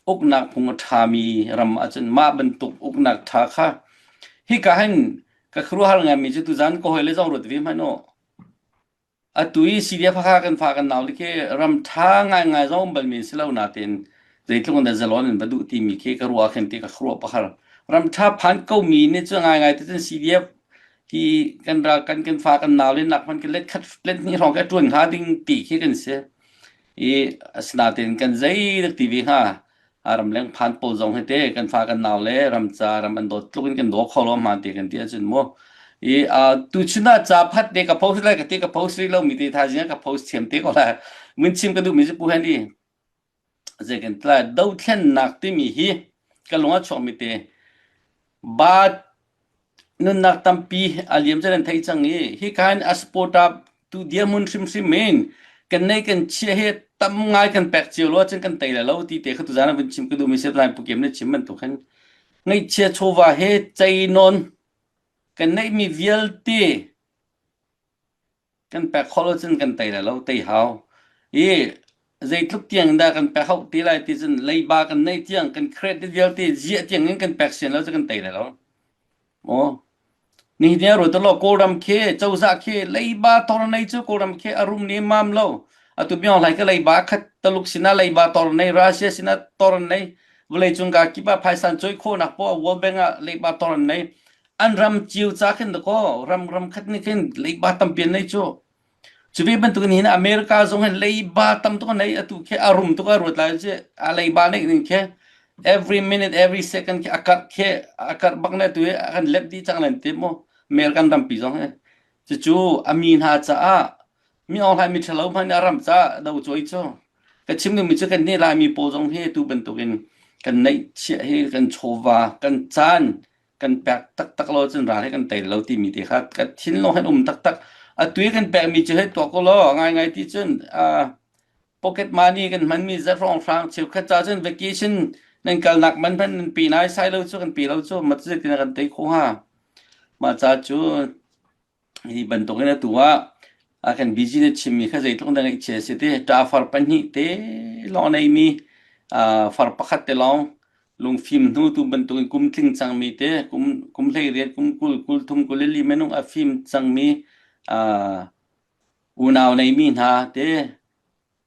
uknak phung a ṭhami ram ahcun mah bantuk uknak ṭha kha hika hin ka khuaruahhar ngaimi cu tuzan ka hawile zong ruat ve hmanh u. Atu i CDF Hakha kan fa kan nau le khi ram ṭha ngaingai zong um balmi si lo nain zeitluk in dah zalon in va duh timi khi ka ruah khin ti ka khuaruah pakar. Ram ṭha phan komi nih cu ngaingai te cun CDF hi kan ral kan kan fa kan nau le nak hmanh kan let khat let hnih hrawng ka ṭuan hnga ding ti khi kan si. I asinain kan zei dak ti ve hnga ramleng phan pawl zong hi te kan fa kan nau le ram ca ram an dawt tluk in kan daw kho lo ma ti kan ti ahcun mu i tu chun ah ca phat te ka post lai ka ti ka post rih lo mi te thaizing ka post thiam te ko lai mun chim ka duh mi cu pu Henry zei kan tlai dothlennak timi hi ka lung a chuak mi te ba Nunnak tampi a liam cu nan theih cang i hika hin a supporter tu dirhmun hrimhrim in kan nei kan chiah hi tam ngai kan pek cio lo ahcun kan tei lai lo ti te kha tuzaan ah vun chim ka duhmi si lai Pu Kim na chim bantuk hin ngaihchia chawva he cei nawn kan neihmi vialte Kan pek khawh lo cun kan tei lai lo, tei hau. I zeitluk tiang dah kan pek hauh ti lai ti cun leiba kan neih tiang kan credit vialte ziah tiang in kan pek sian lo cu kan tei lai lo. Maw? Nihin ni ruat law Kawlram khi cozah khi leiba tor nei cu Kawlram khi a rum ni mam lo. Atu Myaung Hlai ka leiba khat Taluk sinah leiba tor nei Russia sinah tor nei vawlei cung ka kip ah phaisan choi khawhnak poah World Bank ah leiba tor nei an ram cio ca khin dakaw ram ram khat nih khin leiba tampi an nei cu. Cu ve bantukin hin America zong hin leiba tam tuk an nei atu khi a rum tuk a ruat lai cu a leiba neih ning khi every minute every second khi a karh khi a karh bak ne tu hi a kan lep dih cang len ti mu American rampi zong hi cucu a mi hna caah mi Aung Hlaing mi ṭhalo hmanh nih a ram caah do cuai cu ka chim duhmi cu kan nih Laimi pawl zong hi tu bantukin kan neihchiah hi kan chawva kan caan kan pek taktak lo cun ral hi kan tei lo timi te kha ka thinlung hin um taktak atu i kan pekmi cu hei tuak ko law ngaingai ti cun pocket money kan hmanmi zat hrawnghrang cheukhat ca cun vacation nan kalnak man hman nan pe nai sai lo cu kan pe lo cu mat zeitin kan tei kho hnga mah ca cu Hi bantukin atu ah a kan busy na chimmi kha zeitluk dah ngaihchia a si ti ṭafar pahnih te lawng a neimi far pakhat te lawng lungfim hnu tu bantukin kum tling cangmi te kum kum 18 kum 20 23 24 minung a fim cangmi unau neimi hna te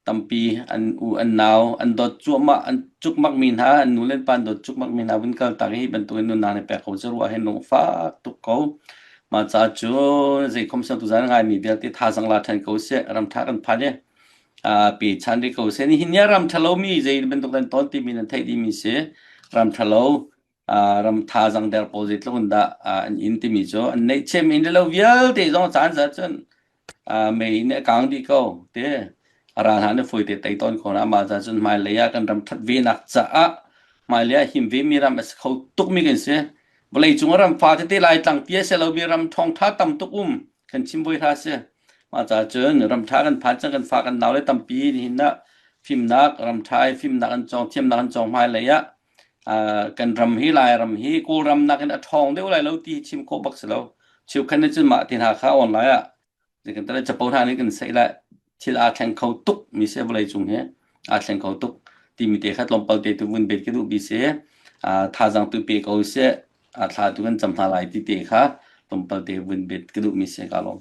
Tampi an u an nau an dawt cuahmah an cukmakmi hna an nu le an pa an dawt cukmakmi hna vun kaltak i hi bantukin nunnak nih pek ko cu ruah hin lungfak tuk ko. Mah ca cu zeikhom siang tuzaan ngaimi vialte thazaang la ṭhan ko seh ram ṭha kan phan i pe chan rih ko seh. Nihin ni ah ram ṭhalomi zei bantuk nan tawn timi nan theih dihmi si. Ram ṭhalo ram thazaang der pawl zeitluk in dah an in timi cu an neihchiam in le lo vialte zong caan zat cun mei nih a kang dih ko te a ral hna nih fawi te tei tawn ko na mah ca cun hmailei ah kan ram ṭhat ve nak caah hmailei ah him ve mi ram a si kho tuk mi kan si vawlei cung ram fa tete lai tlangpi a si lo mi ram ṭhawng ṭha tam tuk um kan chim voi hla si mah ca cun ram ṭha kan phan cang kan fa kan nau le tampi nihin ah fimnak ram ṭha i fimnak an cawng thiamnak an cawng hmailei ah kan ram hi Lairam hi Kawlram nakin a ṭhawng deuh lai lo ti hi chim khawh bak si lo. Cheukhat nih cun mah ti hna kha online ah kan tala capo hna nih kan saih lai thil aa thleng kho tuk mi si vawlei cung hi aa thleng kho tuk timi te kha tlawmpal te tu vun bet ka duh bi si thazaang tu pe ko seh a thla tu kan cam hna lai ti te kha tlawmpal te vun bet ka duh mi si ka lawm.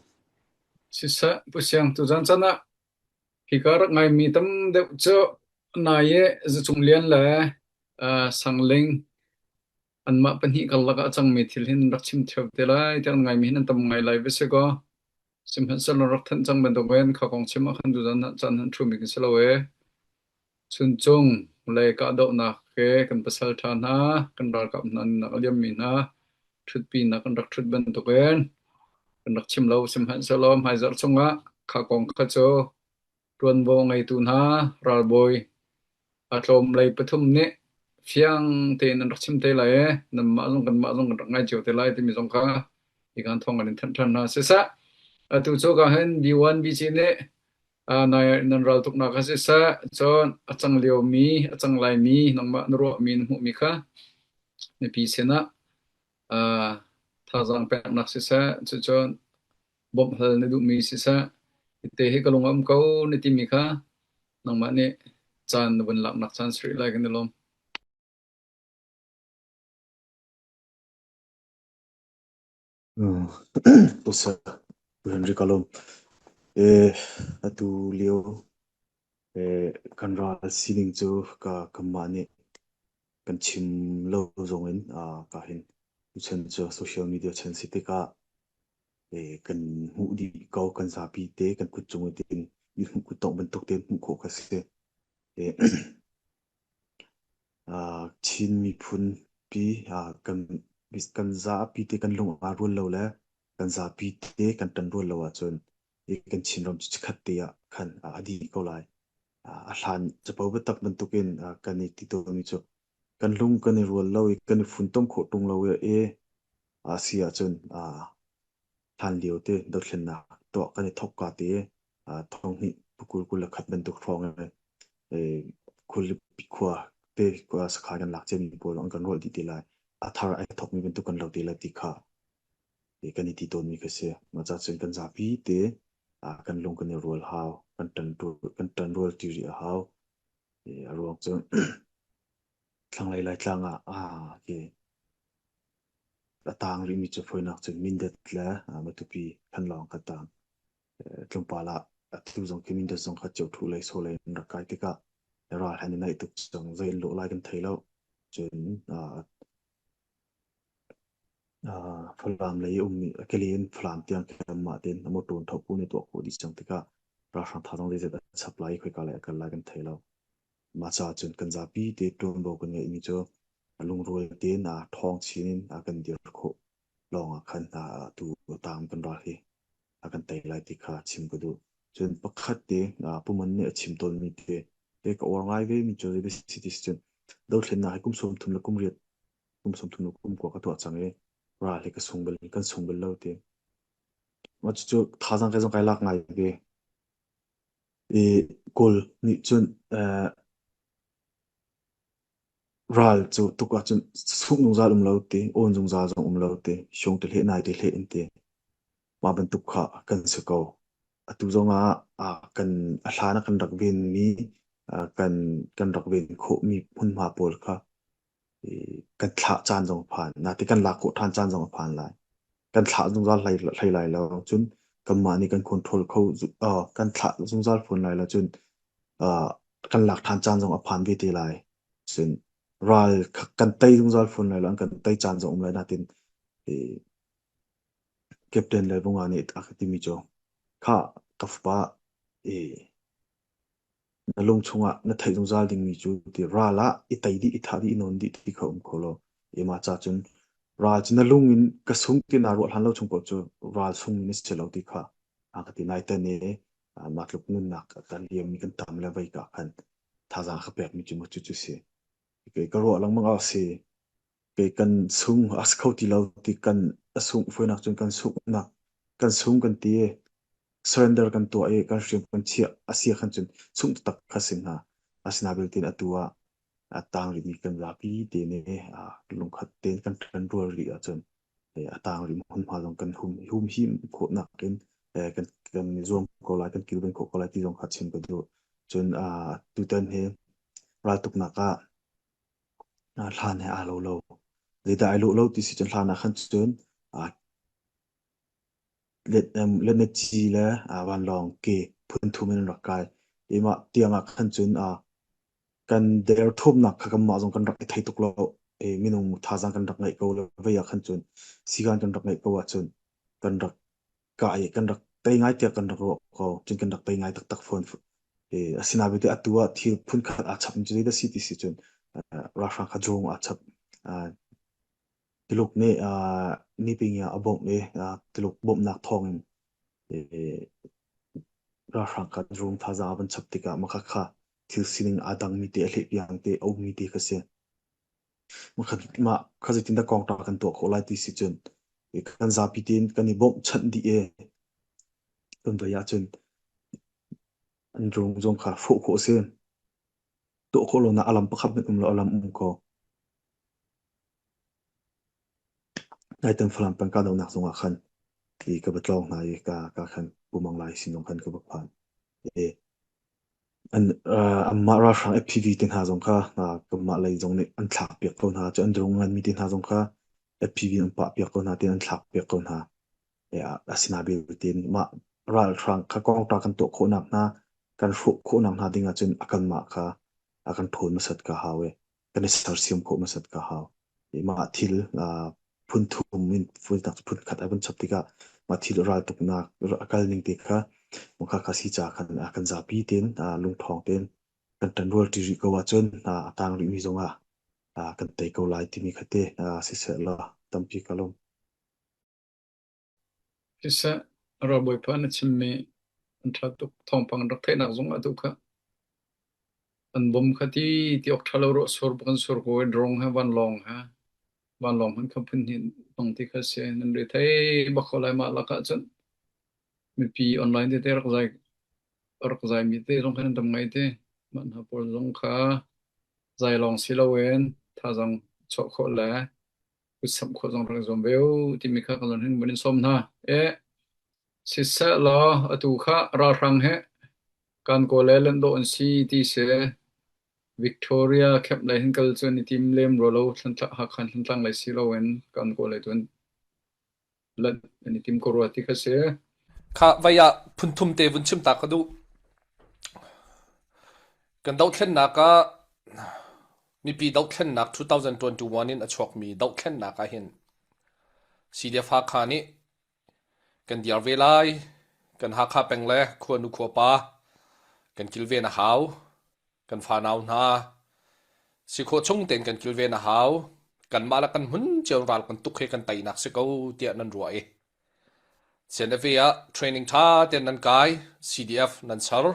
Siseh, Pu Siang, tuzan chan ah Hika rak ngaimi tam deuh cu nai i Zacung Lian le Sang Ling anmah pahnih karlak ah a cangmi thil hin rak chim ṭheo te lai tiah an ngaimi hin an tam ngai lai va si kaw sihmanhsehlaw rak thanh cang bantukin kha kong chim ah khan tuzan caan han ṭhumi kan si lo ee. Chuncung lei kahdohnak he kan pasal ṭha hna, kan ralkap hna nunnak a liammi hna ṭhutpinak kan rak ṭhut bantukin kan rak chim lo. Sihmanhsehlaw hmaizarh chungah kha kong kha cu ṭuanvo ngeitu hna ralbawi a tlawm lei pathum nih fiang tein an rak chim te lai i nanmah zong kanmah zong kan rak ngai cio te lai timi zong kha hi kan thawng kan in thanh ṭhan hna. Siseh, atu cu ka hin B1 BC nih Nan raltuknak ah siseh, cun a cang liomi, a cang laimi, nangmah na ruahmi, na hmuhmi kha mipi sinah thazaang peknak siseh, cucun bawmh hal na duhmi siseh, hite hi ka lung a um ko na timi kha nangmah nih caan na vun laknak caan si rih lai kan i lawm. Usa Henry ka lawm. Atu lio kan ral sining cu ka kanmah nih kan chim lo zong in ka hin tuchan cu social media chan si tikah kan hmuh dih ko kan zapi te kan kut cung in i hmuh kut tongh bantuk tein hmuh khawh kha si. Chin miphun pi kan zapi te kan lung aa rual lo le kan zapi te kan ṭan rual lo ahcun hi kan Chinram cu chikkhat te ah khan a dih ko lai. A hlan capo biatak bantukin kan i ti tawnmi cu kan lung kan i rual lo i kan i funtom khawh ṭung lo i a si ahcun hlan lio te dothlennak tuah kan i thawk ka te thonghnih kul 21 bantuk hrawng in khualipi khua te sakhan kan lak ciami pawl an kan rawlh dih te lai. A thar ai thawkmi bantuk kan lo te lai ti kha kan i ti tawnmi kha si. Mah ca cun kan zapi te kan lung kan i rual hau, kan ṭan kan ṭan rual ṭi rih a hau. A ruang cu thlanglei Laitlang ah khi a taang rihmi cu fawinak cun Mindat le Matupi Thanlawng kha taang. Tlawmpal ah atu zong khi Mindat zong kha Ceuṭhu lei so lei an rak kai tikah ral han i naih tuk cang zei an lawh lai kan thei lo. Cun Falam lei ummi keli in Falam tiang khi anmah tein a motor in thopu nih tuah khawh dih cang tikah. Ralhrang thazaang zeizat a chap lai i khoika lei a kal lai kan thei lo. Mah caah cun kan zapi te ṭuanvo kan ngeihmi cu lungrual tein aa ṭhawng chin in a kan dir khawh lawng ah khan atu taang kan ral hi a kan tei lai ti kha chim ka duh. Cun pakhat te Pu Man nih a chim tawnmi te te ka uar ngai ve mi cu zei si ti si cun dothlennak hi kum 30 le kum riat kum 30 le kum kua ka tuah cang i ral hi ka sung bal kan sung bal lo ti. Mah cucu thazaang kai zong kai lak ngai ve. I Kawl nih cun ral cu tuk ahcun sungh zungzal um lo ti, awn zungzal zong um lo ti, siong te hleh nai te hleh in ti. Mah bantuk kha kan si ko. Atu zong ah kan a hlan ah kan rak venmi kan kan rak ven khawhmi hmunhma pawl kha kan thlah caan zong a phan. Natin kan lak khawh ṭhan caan zong a phan lai. Kan thlah zungzal hlei, hlei lai lo. Cun kanmah nih kan control kho uh, kan thlah zungzal fawn lai lo. Cun uh, kan lak ṭhan caan zong a phan ve te lai. Cun ral kan tei zungzal fawn lai lo. An kan tei caan zong um lai. Natin Captain Levunga nih a ka timi cu kha ka fapa i Na lung chungah na theih zungzal dingmi cu ti ral ah i tei dih, i thah dih, i nawn dih ti kha um kho lo. Mah ca cun ral cu na lung in ka sung ti naa ruah hlan lo chung paoh cu ral sung na si lo ti kha a ka ti. Naite ni mah tluk nunnak kan liammi kan tam le vei ka khan thazaang ka pekmi cu maw cucu si. Kei ka ruah lengmang ah si. Kei kan sung a si kho ti lo ti kan a sungh fuinak cun kan sunghnak kan sung kan ti i surrender kan tuah i kan hriam kan chiah a si khan cun sungh taktak kha si hnga. Asinain belte atu ah a tang rihmi kan zapi te nih lungkhat tein kan ṭan rual rih ahcun a tang rih hmunhma zong kan hum humhim khawhnak in kan kan i zuam ko lai kan kilven khawh ko lai ti zong kha chim ka duh. Cun tutan hi raltuknak ah hlan he aa lo lo. Zeidah ai lawh lo ti si cun hlan ah khan cun letnetci le vanlawng ke phun thum in an rak kai. Mah tiang ah khan cun kan derthawmnak kha kanmah zong kan rak i thei tuk lo. I minung thazaang kan rak ngeih ko le vei ah khan cun sikaan kan rak ngeih ko ahcun kan rak kah i kan rak tei ngai tiah kan rak ruah ko. Cun kan rak tei ngai taktak fawn. Asinain belte atu ah thil phunkhat aa chap cu zeidah si ti si cun ralhrang kha drone aa chap. Tuluk nih niping ah a bawmh i Tuluk bawmhnak thawngin ralhrang kha drone thazaang a van chap tikah mah khakha thil sining aa dangmi te a hlehpiang te a ummi te kha si. Mah kha zeitindah kongta kan tuah khawh lai ti si cun kan zapi tein kan i bawmhchanh dih i kan vei ahcun an drone zong kha hrawh khawh a si. Tuah khawh lonak a lam pakhat hmanh um lo, a lam um ko. Naitan Falam peng kahdohnak zongah khan i ka va tlawng hna i ka ka khan Pu Mang Lai sin zong khan ka va phan. I an uh, anmah ralhrang FPV te hna zong kha uh, kanmah lei zong nih an thlak piak ko hna. Cu an drone nganmi te hna zong kha FPV an pah piak ko hna tin an thlak piak ko hna. E, asinain tin mah ralhrang kha kongta kan tuah khawhnak hna kan hrawh khawhnak hna ding ahcun a kanmah kha a kan ṭhawn hmasat ka hau i kan i sersiam khawh hmasat ka hau. I mah thil phun thum in phun khat a vun chap tikah mah thil raltuknak a kal ning te kha kha kha si ca khan kan zapi tein lungṭhawng tein kan ṭanrual ṭi rih ko ahcun a tang rihmi zongah kan tei ko lai timi kha te siseh law tampi ka lawm. Siseh, ralbawipa na chimmi an ṭha tuk. Thawngpang rak theihnak zong ah tu kha an bom kha ti ti awk ṭha lo ruah sur bak an sur ko i drone he vanlawng he vanlawng hmanh kha phun hnih hmang ti kha si. Nan re thei bak ko lai mah lakah cun mipi online tete rak zai rak zaimi te zong khan an tam ngai te. Mah hna pawl zong kha zai lawng si loin thazaang chuah khawh le kutsamh khawh zong rak i zuam ve u timi kha ka zawn hin vun in sawm hna. E, siseh law atu kha ralhrang he kan kawl le lanh dawh an si ti si Victoria camp lei hin kal cu an i tim lem rua lo Hakha Thantlang lei si loin kan kawl lei tu an lanh an i tim ko rua ti kha si. Kha vai ah phunthum te vun chim ta ka duh. Kan dohthlennak ah mipi dohthlennak 2021 in a chuakmi dohthlennak ah hin CDF Hakha nih kan diar ve lai. Kan Hakha peng le khuanu khuapa kan kilven a hau. Kan fanau hna si khawh chung tein kan kilven a hau. Kanmah le kan hmun cio ral kan tuk he kan teinak si ko tiah nan ruah i CNFA ah training ṭha tein nan kai, CDF nan ser,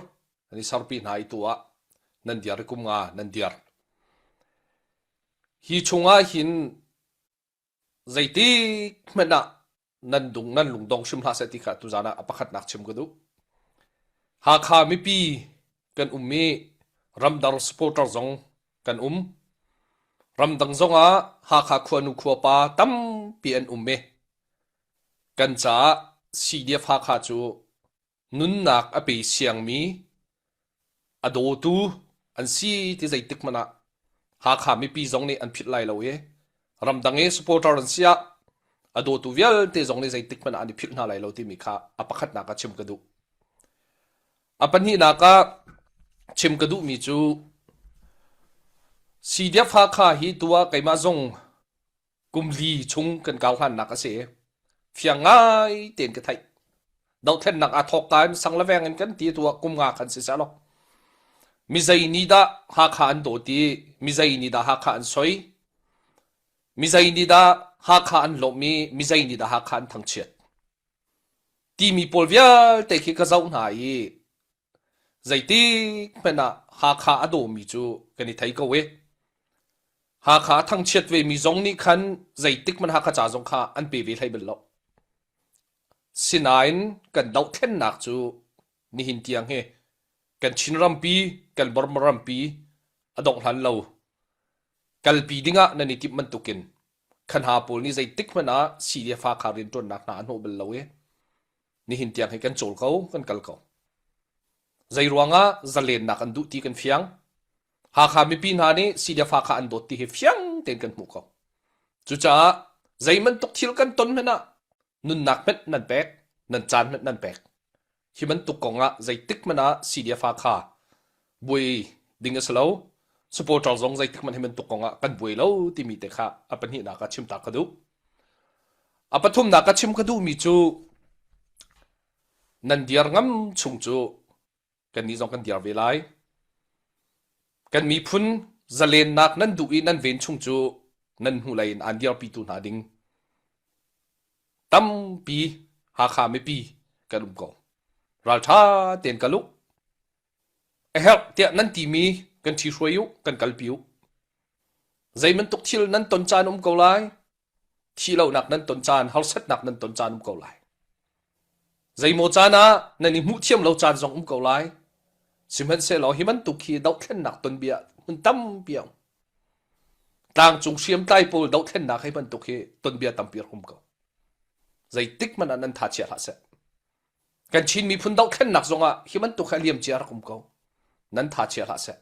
nan i serpi hna i tu ah nan diar i kum nga nan diar. Hi chungah hin zeitik hmanh ah nan dung nan lungdong hrim hlah seh ti kha tuzaan ah a pakhatnak chim ka duh. Hakha mipi kan um i ramdang supporter zong kan um. Ramdang zong ah Hakha khuanu khuapa tampi an um i kan caah CDF Hakha cu nunnak a pe siangmi a dawtu an si ti zeitik hmanh ah Hakha mipi zong nih an philh lai lo i ramdang i supporter an si ah a dawtu vialte zong nih zeitik hmanh ah an i philh hna lai lo timi kha a pakhatnak ah chim ka duh. A pahnihnak ah chim ka duhmi cu CDF Hakha hi tu ah keimah zong kum li chung kan kau hlannak a si. Fiang ngai tein ka theih. Dohthlennak aa thawk ka in sang le veng in kan ti tu ah kum nga khan si seh law. Mizei nih dah Hakha an dawt i mizei nih dah Hakha an soi? Mizei nih dah Hakha an lawmh i mizei nih dah Hakha an thangchiat? Timi pawl vialte khi ka zoh hna i Zeitik hmanh ah Hakha a dawmi cu kan i thei ko i Hakha a thangchiat vemi zong nih khan zeitik hmanh Hakha ca zong kha an pe ve hlei bal lo. Sinain kan dohthlennak cu nihin tiang hi kan Chin rampi, kan Burma rampi a dongh hlan lo. Kalpi dingah nan i timh bantukin khan ha pawl nih zeitik hmanh ah CDF Hakha rianṭuannak hna a hnawh bal lo i nihin tiang hi kan cawl ko, kan kal ko. Zei ruangah zalennak an duh ti kan fiang. Hakha mipi hna nih CDF Hakha an dawt ti hi fiang tein kan hmuh ko. Cucaah zei bantuk thil kan ton hmanh ah nunnak hmanh nan pek, nan caan hmanh nan pek. Hi bantuk kong ah zeitik hmanh ah CDF Hakha buai ding a si lo. Supporter zong zeitik hmanh hi bantuk kong ah kan buai lo timi te kha a pahnihnak ah chim ta ka duh. A pathumnak ka chim ka duhmi cu nan diar ngam chung cu kannih zong kan diar ve lai. Kan miphun zalennak nan duh i nan ven chung cu nan hnulei in aan dirpitu hna ding tampi Hakha mipi kan um ko. Ralṭha tein kal u. A herh tiah nan timi kan ṭhihruai u, kan kalpi u. Zei bantuk thil nan ton caan um ko lai. Thihlohnak nan ton caan, harsatnak nan ton caan um ko lai. Zeimaw caan ah nan i hmuh thiam lo caan zong um ko lai. Sihmanhsehlaw hi bantuk hi dohthlennak tonbia hmun tampi a um. Tlangcung hriamtlai pawl dohthlennak hi bantuk hi tonbia tampi a um ko. Zeitik hmanh ah nan tha chia hlah seh. Kan Chin miphun dohthlennak zongah hi bantuk hi a liam cia rak um ko. Nan tha chia hlah seh.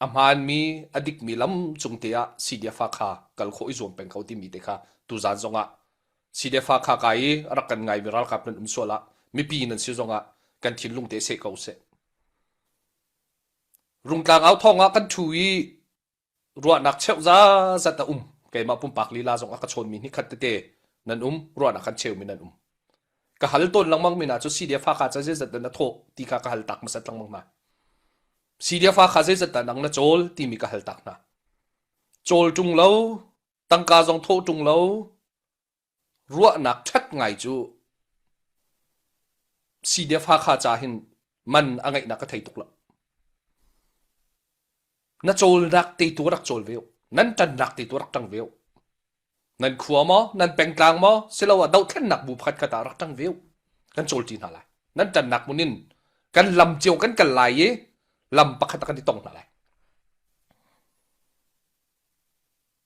A hmaanmi, a dikmi lam cung te ah CDF kha kal khawh i zuam peng ko timi te kha tuzaan zongah CDF kha kai i a rak kan ngaimi ralkap nan um sual ah mipi nan si zongah kan thinlung te seh ko seh. Rungtlang au thawng ah kan ṭhu i ruahnak cheuh zazat a um. Keimah pumpak lila zong a ka chawnmi hnikhat tete nan um, ruahnak kan cheumi nan um. Ka hal tawn lengmang mi hna cu CDF Hakha ca zeizat dah na thawh ti kha ka hal tak hmasat lengmang hna. CDF Hakha zeizat dah nang na cawl timi ka hal tak hna. Cawl ṭung lo, tangka zong thawh ṭung lo, ruahnak ṭhat ngai cu CDF Hakha ca hin man a ngeihnak ka thei tuk lo. Na cawlnak te tu rak cawl ve u. Nan ṭannak te tu rak ṭang ve u. Nan khua maw, nan pengtlang maw, siloah dohthlennak bu pakhat khat ah rak ṭang ve u. Kan cawlṭi hna lai. Nan ṭannak hmun in kan lam cio kan kal lai i lam pakhat ah kan i tong hna lai.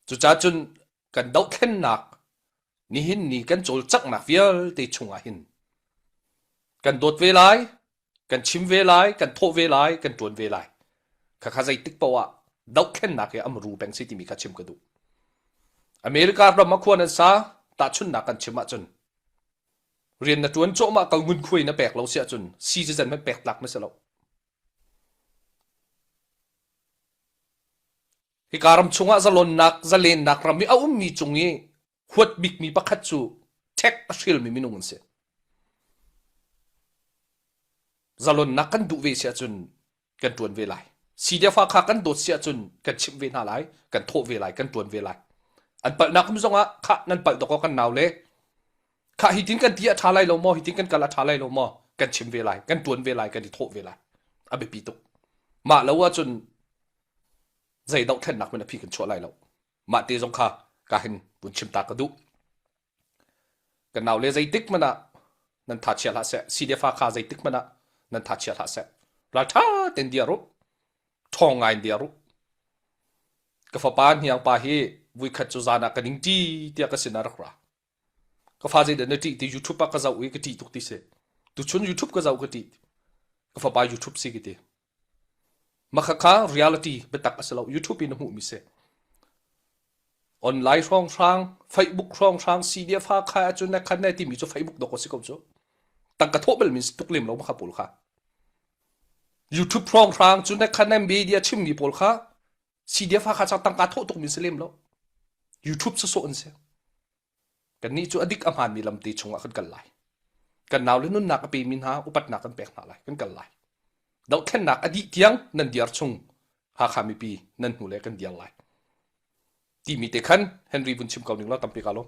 Cucaah cun kan dohthlennak nihin ni kan cawlcanghnak vialte chungah hin kan dawt ve lai, kan chim ve lai, kan thawh ve lai, kan ṭuan ve lai. Khakha zeitik paoh ah dohthlennak hi a muru peng si timi kha chim ka duh. America ram ah khua nan sa, tahchunhnak kan chim ahcun rian na ṭuan cawhmah ko ngunkhuai na pek lo si ahcun citizen hmanh pek tlak na si lo. Hika ram chungah zalonnak, zalennak ram i a ummi cung i huat bikmi pakhat cu ṭhek a hrilmi minung an si. Zalonnak kan duh ve si ahcun kan ṭuan ve lai. CDF kha kan dawt si ahcun kan chimh ve hna lai, kan thawh ve lai, kan ṭuan ve lai. An palhnak um zongah khah nan palh dawk kan nau le khah hitin kan ti a ṭha lai lo maw, hitin kan kal a ṭha lai lo maw, kan chim ve lai, kan ṭuan ve lai, kan i thawh ve lai. A biapi tuk. Mah lo ahcun zei dohthlennak men a phi kan chuah lai lo. Mah te zong kha ka hin vun chim ta ka duh. Kan nau le zeitik hmanh ah nan tha chia hlah seh. CDF kha zeitik hmanh ah nan tha chia hlah seh. Ralṭha tein dir u. Ṭhawng ngai in dir u. Ka fapa hniang pa hi vuikhat cu zan ah ka ning ṭi tiah ka sin ah rak ra. Ka fa zeidah na ṭih ti YouTube ah ka zoh i ka ṭih tuk ti si. Tuchun YouTube ka zoh ka ṭih. Ka fapa YouTube si ka ti. Makhakha reality biatak a si lo. YouTube in a hmuhmi si. Online hrawnghrang, Facebook hrawnghrang, CDF kha ahcun na khan ne timi cu Facebook dawk a si ko cu. Tangka thawh bal min si tuk lem lo makha pawl kha. YouTube hrawnghrang cu na khan media chimmi pawl kha CDF kha chang tangka thawh tuk min si lem lo. YouTube sawsawh an si. Kannih cu a dik a hmaanmi lamte chungah kan kal lai. Kan naule nunnak a pemi hna upatnak kan pek hna lai. Kan kal lai. Dohthlennak a dih tiang nan diar chung Hakha mipi nan hnu le kan diar lai. Timi te khan Henry vun chim ko ning law tampi ka lawm.